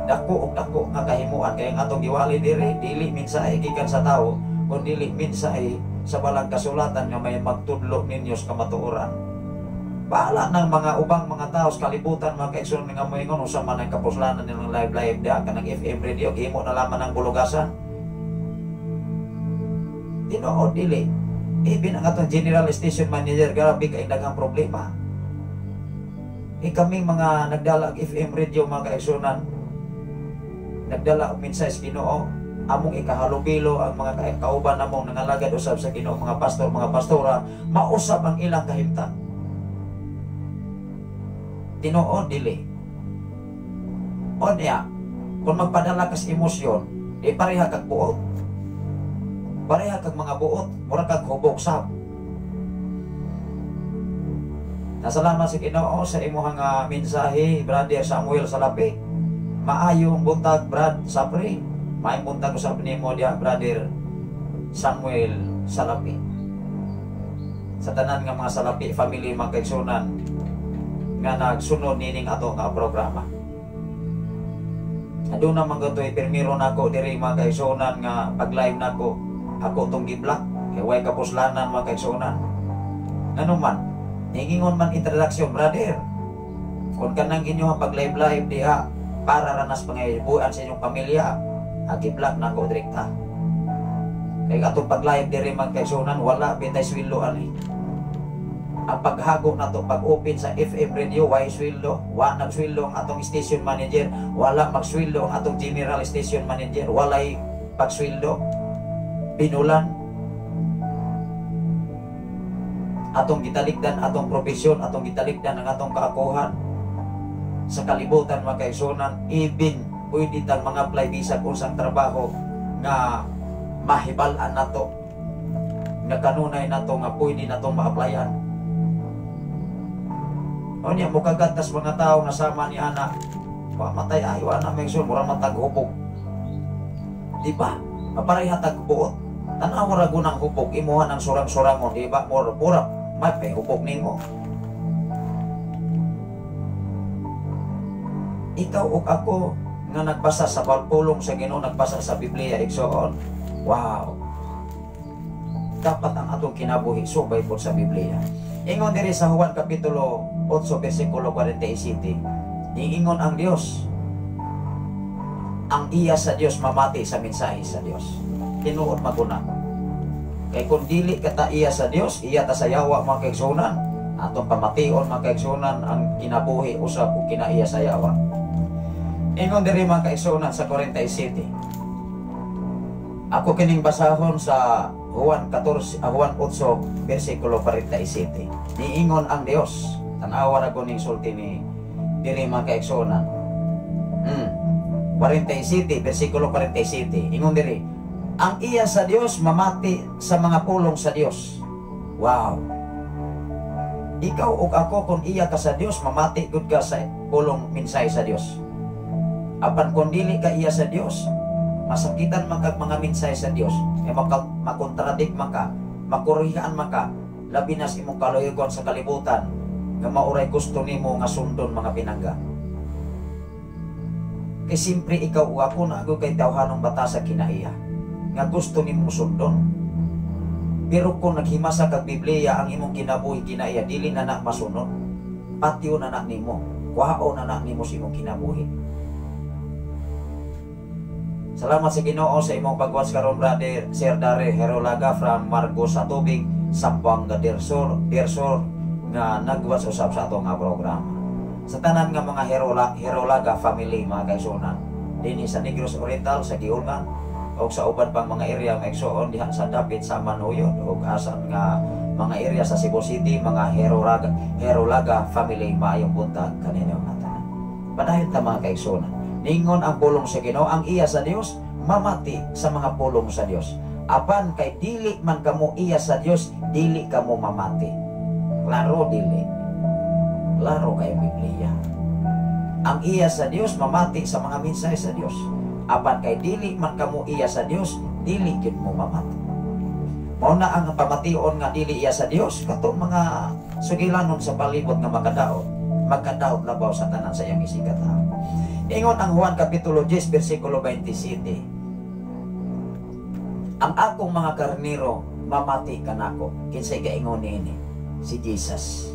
S5: Dako og dako nga kahimuan kay ang atong giwali diri dili mensahe gikan sa tawo kun dili mensahe sa balang kasulatan nga may magtudlo ninyo sa kamatuoran. Bahala ng mga ubang mga tao sa kalibutan, mga kaigsoon, nga moingon usa man ang kapuslanan nilang live live diha kanang FM radio, gihimo na lamang ang bulugasan. Tinuod dili. Even ang atong general station manager, grabe kay daghang problema. E kaming mga nagdala og FM radio, mga kaigsunan, nagdala og mensahe sa Ginoo, among ikahalubilo ang mga kauban namong nangalagad usab sa Ginoo, mga pastor, mga pastora, mausab ang ilang kahimtang. Tinuod dili. O niya, kung magpadala kas emosyon, di pareha kag buot. Pareha kag mga buot, mura kag hubog sab. Nasalamat sa Ginoo sa imuhang mensahe, Brother Samuel Salapi. Maayong buntag, Brad Sapri. Maayong buntag usab nimo diha, Brother Samuel Salapi. Sa tanan nga mga Salapi family, mga kaigsunan, nga nagsunod nining ato nga programa. Aduna man gatoy pirmiro nako diri, mga kaigsunan, nga pag-live nako ako tong gi-block kay way kapuslanan, mga kaigsunan. Ngano man ningingon man introduction, brother, kung kanang inyong pag-live live diha para ranas pangayibuan sa inyong pamilya, gi-block nako direkta. Kay atong pag-live diri, mga kaigsunan, wala bitay sweldo ani. Ang paghago nato pag-open sa FM radio, way sweldo, wa nagsweldo ang atong station manager, wala magsweldo ang atong general station manager, walay pagsweldo, binulan. Atong gitalikdan atong profesyon, atong gitalikdan ang atong kaakuhan sa kalibutan, mga kaigsunan, even pwede tang mga apply bisag unsang trabaho nga mahibal-an nato, nga kanunay nato nga pwede natong ma-applyan. O niya, mukagat tas mga tao nga sama ni ana, wa matay ay, wa na may mura matag hubog. Di ba? Mapareha tag buot. Tanaw ra gunang hubog, imuha ng surang-surangon, di ba? Mura, pura, may hubog nimo. Ikaw ug ako nga nagbasa sa pulong sa Ginoo, nagbasa sa Biblia, igsoon. Wow. Dapat ang atong kinabuhi subay pod sa Biblia. Ingon diri sa Juan kapitulo 8 versikulo 47. Niingon ang Dios, ang iya sa Dios mamati sa mensahe sa Dios. Tinuod maguna. Kay kung dili ka ta iya sa Dios, iya ta sa yawa, mga kaigsunan. Atong pamation, mga kaigsunan, ang kinabuhi usab ug kinaiya sa yawa. Ingon diri, mga kaigsunan, sa 47. Ako kining basahon sa Juan 14, Juan 8 versikulo 47. Niingon ang Dios. Tan-awa ra ko ning sulti ni diri, mga kaigsunan. 47 versikulo 47. Ingon diri, ang iya sa Dios mamati sa mga pulong sa Dios. Wow. Ikaw ug ako, kung iya ka sa Dios, mamati gud ka sa pulong mensahe sa Dios. Apan kung dili ka iya sa Dios, masakitan man kag mga mensahe sa Dios, kay makontradict man ka, makurihan man ka, labi na sa imong kaluyogon sa kalibutan nga mauray gusto nimo nga sundon, mga pinangga. Kay simpre ikaw ug ako na kay tawhanong bata sa kinaiya nga gusto nimo sundon. Pero kung naghimasa kag Biblia ang imong kinabuhi kinaiya, dili na na masunod. Patyo na na nimo, kuhao na na nimo sa imong kinabuhi. Salamat sa Ginoo sa imong pag-watch karon, brother Sir Dare Herolaga from Marcos sa Tubig, Zamboanga del Sur, del Sur nga nag-watch usab sa ato nga programa. Sa tanan nga mga Herolaga family, mga kaigsunan, dinhi sa Negros Oriental, sa Giulngan o sa uban pang mga area, mga igsoon, diha sa dapit sa Manuyod o asan nga Mga area sa Cebu City, mga Herolaga family, maayong buntag kaninyo nga tanan. Padayon ta, mga kaigsuonan. Ningon ang pulong sa Ginoo, ang iya sa Dios mamati sa mga pulong sa Dios. Apan kay dili man kamo iya sa Dios, dili kamo mamati. Klaro dili. Klaro kay Biblia. Ang iya sa Dios mamati sa mga mensahe sa Dios. Apan kay dili man kamo iya sa Dios, dili gyud mo mamati. Mao na ang pamation nga dili iya sa Dios katong mga sugilanon sa palibot nga makadaot, magkadaot labaw sa tanan sa iyang isigkatawo. Ingon ang Juan Kapitulo 10 versikulo 27. "Ang akong mga karnero mamati kanako." Kinsay gaingon niini? Si Jesus.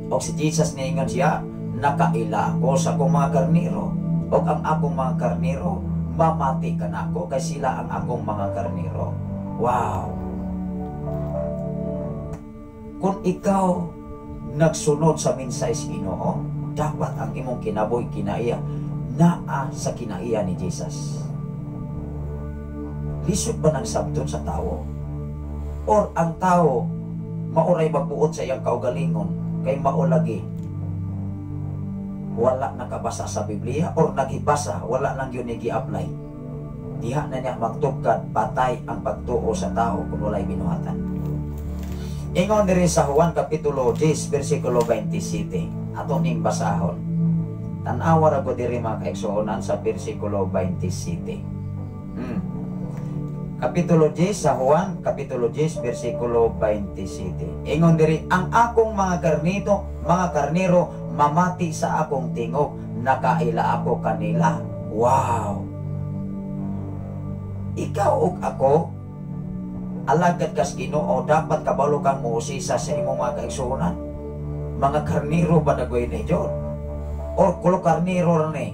S5: O si Jesus niingon siya, "Nakaila ako sa akong mga karnero. O ang akong mga karnero mamati kanako kay sila ang akong mga karnero." Wow! Kung ikaw nagsunod sa mensahe sa Ginoo, dapat ang imong kinabuhi kinaiya naa sa kinaiya ni Jesus. Lisod ba ng sabton sa tao? Or ang tao mao ray magbuot sa iyang kaugalingon kay mao lagi wala nakabasa sa Biblia or nagibasa, wala lang yun gi-apply. Diha na niya magtugkad, patay ang pagtuo sa tao kung walay binuhatan. Ingon diri sa Juan Kapitulo 10 versikulo 27. Ato ning basahon. Tan-awa ra ko diri, mga kaigsuonan, sa versikulo 27. Kapitulo 10 sa Juan, Kapitulo 10, versikulo 27. Ingon diri, "Ang akong mga karnito, mga karnero, mamati sa akong tingog, nakaila ako kanila." Wow! Ikaw ug ako, alagad kas Ginoo, dapat kabalo kang muusisa sa imong mga kaigsuonan. Mga karnero ba dagoy ni John? Or kulo karnero ra ni?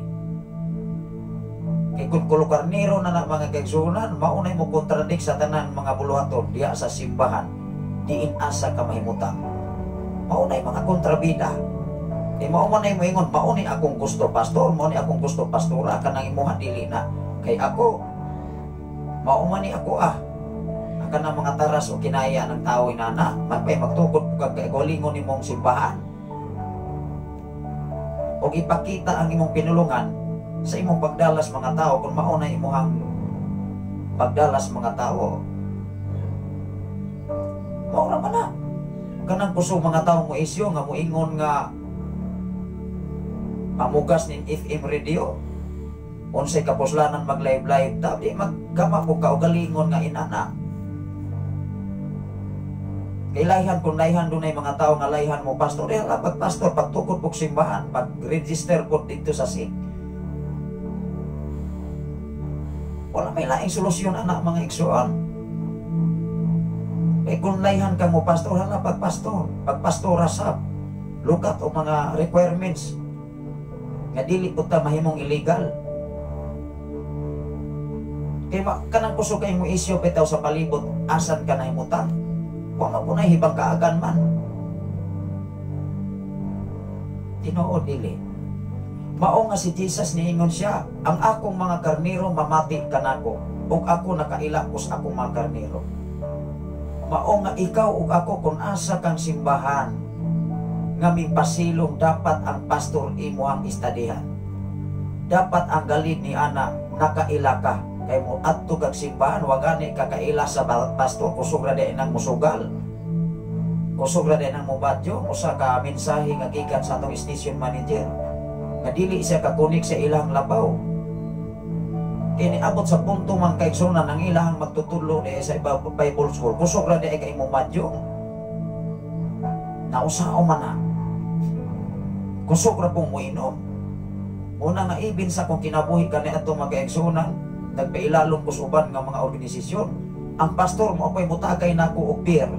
S5: Kay kung kulo karnero na na, mga kaigsuonan, maunay mo contradict sa tanan mga buluhaton diha sa simbahan, diin asa ka mahimutang. Maunay mga kontrabida. Di mao man ay moingon, "Mao ni akong gusto, pastor, mao ni akong gusto, pastora, kanang imuha dili na. Kay ako, mao man ni ako ah." Ang kanang mga taras o kinaya ng tao inana, magpay magtukod kag kaugalingon nimong simbahan. O ipakita ang imong pinulungan sa imong pagdalas mga tao kung mao na imuhang pagdalas mga tao. Mao ra man na. Kanang kusog mga tao mo isyo nga moingon nga pamugas ning FM radio. Unsay kapuslanan mag live live ta, di maggama ko kaugalingon nga inana. Kay layhan kung layhan dunay mga tao nga layhan mo pastor, eh pag pastor pagtukod pog simbahan, pag register pod dito sa SIC. Wala may laing solusyon anak, mga igsoon. Kay kung layhan ka mo pastor, hala pag pastor, pag pastora sab. Look at o mga requirements nga dili pud ta mahimong illegal. Kay kanang kusog kay mo isyo bitaw sa palibot, asan ka nahimutang? Wa man po na hibang kaagan man. Tinuod dili? Mao nga si Jesus niingon siya, "Ang akong mga karnero mamati kanako, ug ako nakaila ko sa akong mga karnero." Mao nga ikaw ug ako, kung asa kang simbahan nga mipasilong, dapat ang pastor imo ang istadihan. Dapat ang galid ni ana nakaila ka, kay mo adto kag simbahan wa gani ka kaila sa pastor, kusog ra di nang musugal. Kusog ra di nang mubadyo usa ka mensahe nga gikan sa atong station manager nga dili siya kakunik sa ilang labaw. Kini abot sa punto man kaigsunan ang ilang magtutudlo di sa iba Bible school. Kusog ra di kay mo madyong. Nausao man na. Kusog ra pong moinom. Una nga ibin sa kong kinabuhi kani atong mga kaigsunan, nagpailalom ko sa uban nga mga organisasyon. Ang pastor mo ako'y mutagay na ako og beer.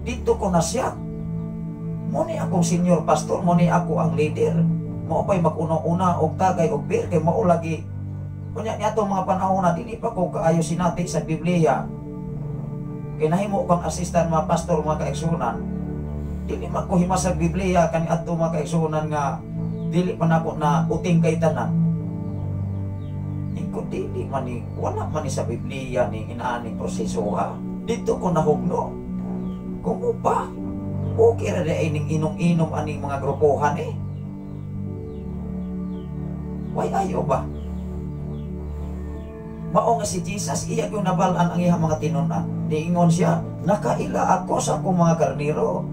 S5: Dito ko na siya. Mo ni akong senior pastor, mo ni ako ang leader. Mo pa'y mag-una-una og tagay og beer kay mao lagi. Unya ni atong mga panahon na dili pa ko kaayo sinati sa Biblia. Kay nahimo kang assistant mga pastor, mga kaigsunan. Dili man ko hima sa Biblia kani adto, mga kaigsunan, nga dili pa nako na uting kay tanan. Iko dili man ni, wala man ni sa Biblia ni inaaning proseso ha. Dito ko nahugno. Kumo ba? Okay ra di ning inom-inom aning mga grupohan eh. Way ayo ba? Mao nga si Jesus, iya yung nabalaan ang iyang mga tinun-an. Niingon siya, nakaila ako sa akong mga karniro.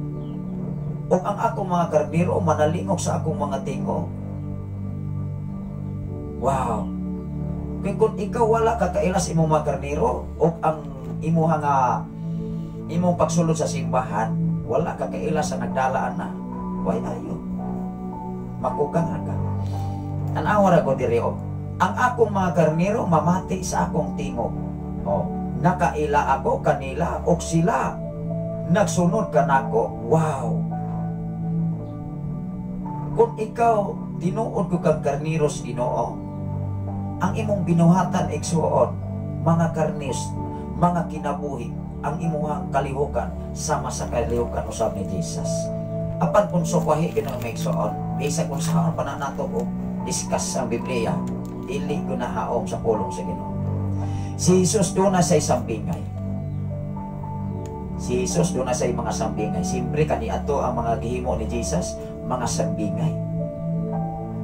S5: O ang akong mga karniro manalingog sa akong mga tingog. Wow! Kaya kung ikaw wala ka kaila sa imong mga karniro, o ang imuha nga imong pagsulod sa simbahan, wala ka kaila sa nagdalaan na. Way ayo. Makugang ka. Tanawa ra ko diri oh. Ang akong mga karniro mamati sa akong tingog. Oh, nakaila ako kanila og sila nagsunod kanako. Wow. Kung ikaw tinuod ko kang karniro sa Ginoo, ang imong binuhatan igsuon, mga karnis, mga kinabuhi, ang imuhang kalihukan sama sa kalihukan usab ni Jesus. Apan kung sukwahi Ginoo may igsuon, bisag kung saan pa na nato og discuss ang Biblia, dili ko nahaom sa pulong sa Ginoo. Si Jesus doon na sa sambingay. Si Jesus doon na sa mga sambingay. Siyempre kaniadto ang mga gihimo ni Jesus, mga sambingay.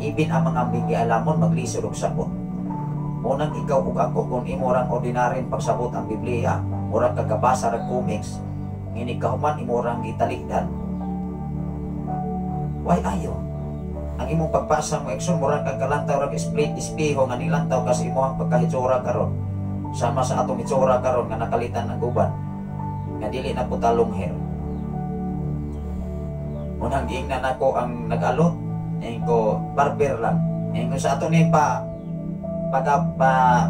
S5: Ibin ang mga mingialamon maglisod og sabot. Unang ikaw ug ako kung imo rang ordinaryong pagsabot ang Biblia, murag kagabasa rag comics, ngini kahuman imo rang gitalikdan. Way ayo. Ang imong pagbasa mo ekson murag kag kalantaw rag split espiho nga nilantaw kasi imong pagkahitsura karon. Sama sa atong hitsura karon nga nakalitan ang uban nga dili na po talong hair. Unang giingnan ako ang nag-alot, ko barber lang. Ko sa ato ni pa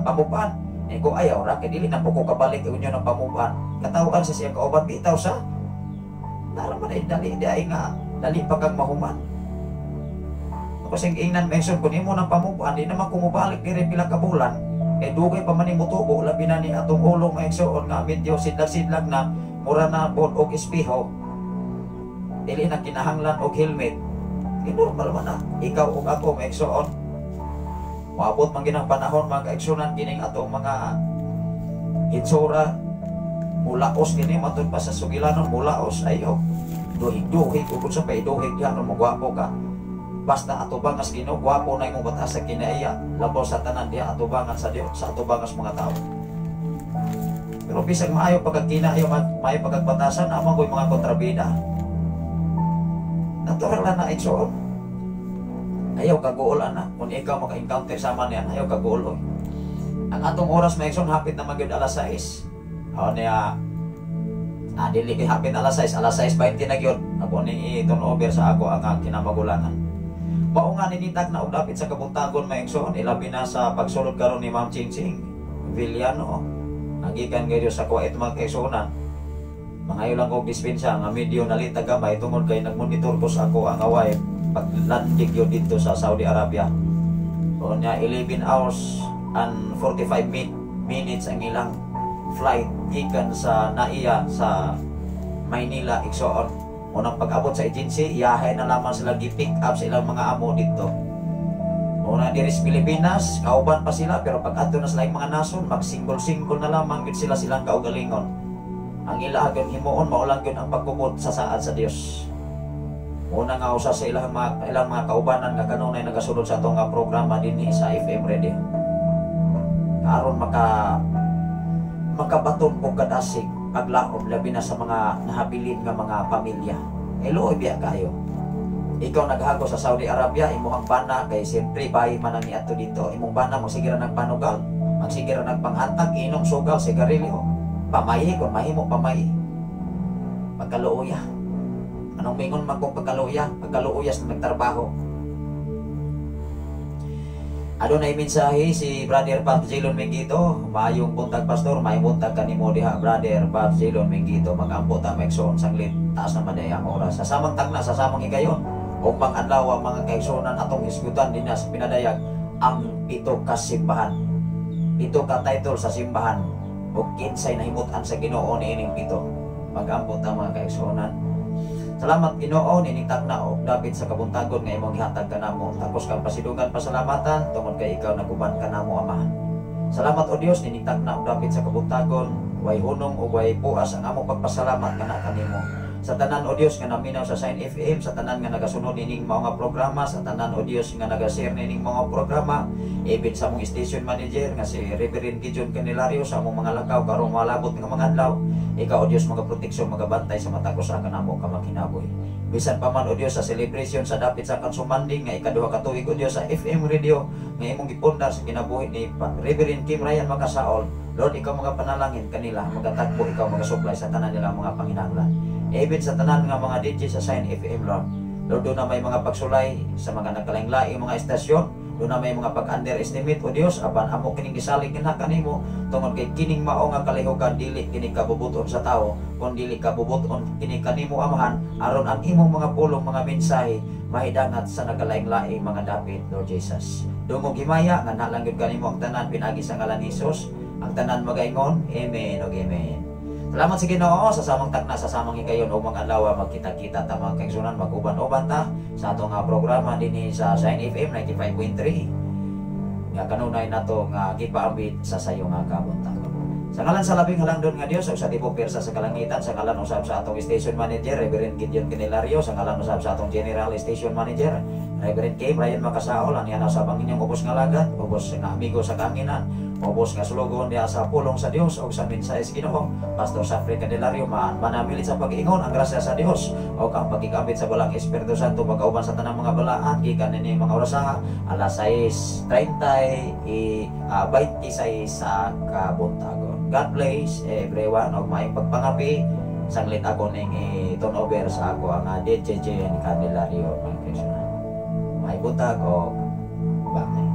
S5: pamupan. Ko ayaw ra kay dili na po ko kabalik inyo ng pamupan. Katawhan sa siyang kauban bitaw sa nara man ay dali di ay nga dali pa kag mahuman. Ako sing ingnan mention kun imo ng pamupan di naman kumubalik diri pila ka bulan. Kay dugay pa man nimo tubo labi na ni atong ulo maigsuon nga medyo sidlag-sidlag na mura na pod og espiho. Dili na kinahanglan og helmet. Di normal man na. Ikaw ug ako maigsuon. Moabot man ginang panahon mga kaigsunan kining atong mga hitsura mulaos kini matud pa sa sugilanon mulaos ayo. Duhig-duhig ug sa paiduhig diha no magwapo ka. Basta atubangas Ginoo, gwapo na imong batas sa kinaiya, labaw sa tanan diha atubangan sa Dios, sa atubangas mga tao. Pero bisag maayo pagkakinayo, maayo pagkagbatasan, amang ko'y mga kontrabida. Natural na na igsoon. Ayaw kaguol ana, kung ikaw maka-encounter sama niyan, ayaw kaguol oy. Ang atong oras maigsoon hapit na magyud alas 6. O niya, dili kay hapit alas 6, alas 6:20 na gyud. Ako ni i-turn over sa ako ang kinamagulangan. Mao nga ninitag na og dapit sa kabuntagon maigsoon, ilabi na sa pagsulod karon ni Ma'am Chingching Villano. Ang gikan kayo sa Kuwait mga kaigsuonan. Mangayo lang og dispensa nga medyo nalitag gamay tungod kay nagmonitor ko sa ako ang away paglanding yun dito sa Saudi Arabia. O niya 11 hours and 45 minutes ang ilang flight gikan sa Naiya sa Maynila igsoon. Unang pag-abot sa agency, iyahay na lamang sila gi-pick up sa ilang mga amo dito. Una diri sa Pilipinas, kauban pa sila pero pag adto na sila yung mga nason, mag-single-single na lamang gid sila silang kaugalingon. Ang ila gyud himuon mao lang gyud ang pagkubot sa saad sa Dios. Una nga usa sa ilang mga kaubanan nga kanunay nagasulod sa atong nga programa dinhi sa FM Radio. Aron makabaton og kadasig paglaom labi na sa mga nahabilin nga mga pamilya. Hello, biya kayo. Ikaw naghago sa Saudi Arabia, imong bana kay siyempre bayi man ang niadto dito. Imong bana mo sige ra nagpanugal, magsige ra nagpanghatag, inom sugal, sigarilyo. Pamayi kung mahimo pamayi. Pagkaluoya. Anong mingon man kung pagkaluoya? Pagkaluoya sa nagtrabaho. Adunay mensahe si Brother Bob Zilon Mengito. Maayong buntag pastor, maayong buntag kanimo diha Brother Bob Zilon Mengito. Mag-ampo ta maigsoon sanglit. Taas naman day ang oras. Sa samang tagna, sa samang higayon, ug pang adlaw ang mga kaigsuonan atong hisgutan dinha sa pinadayag ang 7 ka simbahan. 7 ka title sa simbahan ug kinsay nahimutan sa Ginoo niining 7. Mag-ampo ta mga kaigsuonan. Salamat Ginoo nining tagna og dapit sa kabuntagon nga imong gihatag kanamo. Takos kang pasidungan pasalamatan tungod kay ikaw naguban kanamo Ama. Salamat o Dios nining tagna og dapit sa kabuntagon. Way hunong ug way puas ang among pagpasalamat kana kanimo. Sa tanan, O Dios, nga naminaw sa Sign FM, sa tanan nga nagasunod nining mao nga programa, sa tanan, O Dios, nga naga-share nining mga programa, even sa among station manager nga si Reverend Gideon Candelario, sa among mga lakaw karong malabot nga mga adlaw, ikaw, O Dios, mga proteksyon, magabantay sa matag usa kanamo ka makinabuhi. Bisan pa man, O Dios, sa celebration sa dapit sa Kansumanding nga ikaduha ka tuig, O Dios, sa FM radio nga imong gipundar sa kinabuhi ni Reverend Kim Ryan Makasaol, Lord, ikaw mga panalangin kanila, magatagbo, ikaw mga supply sa tanan nila mga panginahanglan. Even sa tanan nga mga DJ sa Sign FM, Lord. Lord, duna may mga pagsulay sa mga nagkalaing-laing mga estasyon, duna may mga pag-underestimate, O Dios, apan amo kining gisalig kina kanimo tungod kay kining mao nga kalihukan dili kini kabubuton sa tao, kun dili kabubuton kini kanimo, Amahan, aron ang imong mga pulong, mga mensahe mahidangat sa nagkalaing-laing mga dapit, Lord Jesus. Dungog himaya nga nalang gyud kanimo ang tanan pinagi sa ngalan ni Jesus. Ang tanan magaingon, Amen ug Amen. Salamat sa Ginoo. Sa samang takna, sa samang higayon, umang adlaw, magkita-kita ta, mga kaigsunan, mag-uban-uban ta sa atong programa dinhi sa Shine FM 95.3 nga kanunay nato nga gipaambit sa sayo nga kabuntagon. Sa ngalan sa labing halangdon nga Dios ug sa tibok pirsa sa kalangitan, sa ngalan usab sa atong station manager Reverend Gideon Candelario, sa ngalan usab sa atong general station manager Reverend K. Brian Makasaol, aniya na usab ang inyong ubos nga lagad, ubos nga amigo sa kahanginan, ubos nga sulugon diha sa pulong sa Dios ug sa mensahe sa Ginoo, Pastor Safri Candelario, manamilit sa pag-ingon ang grasya sa Dios ug ang pagigambit sa Balaang Espiritu Santo magkauban sa tanang mga balaan gikan nining mga orasaha, alas 6:30 i 26 sa kabuntagon. God bless everyone ug maayong pagpangapi. Sanglit ako ning i-turn over sa ako ang DJ Jen Candelario, mga kaigsunan. May buntag og bye.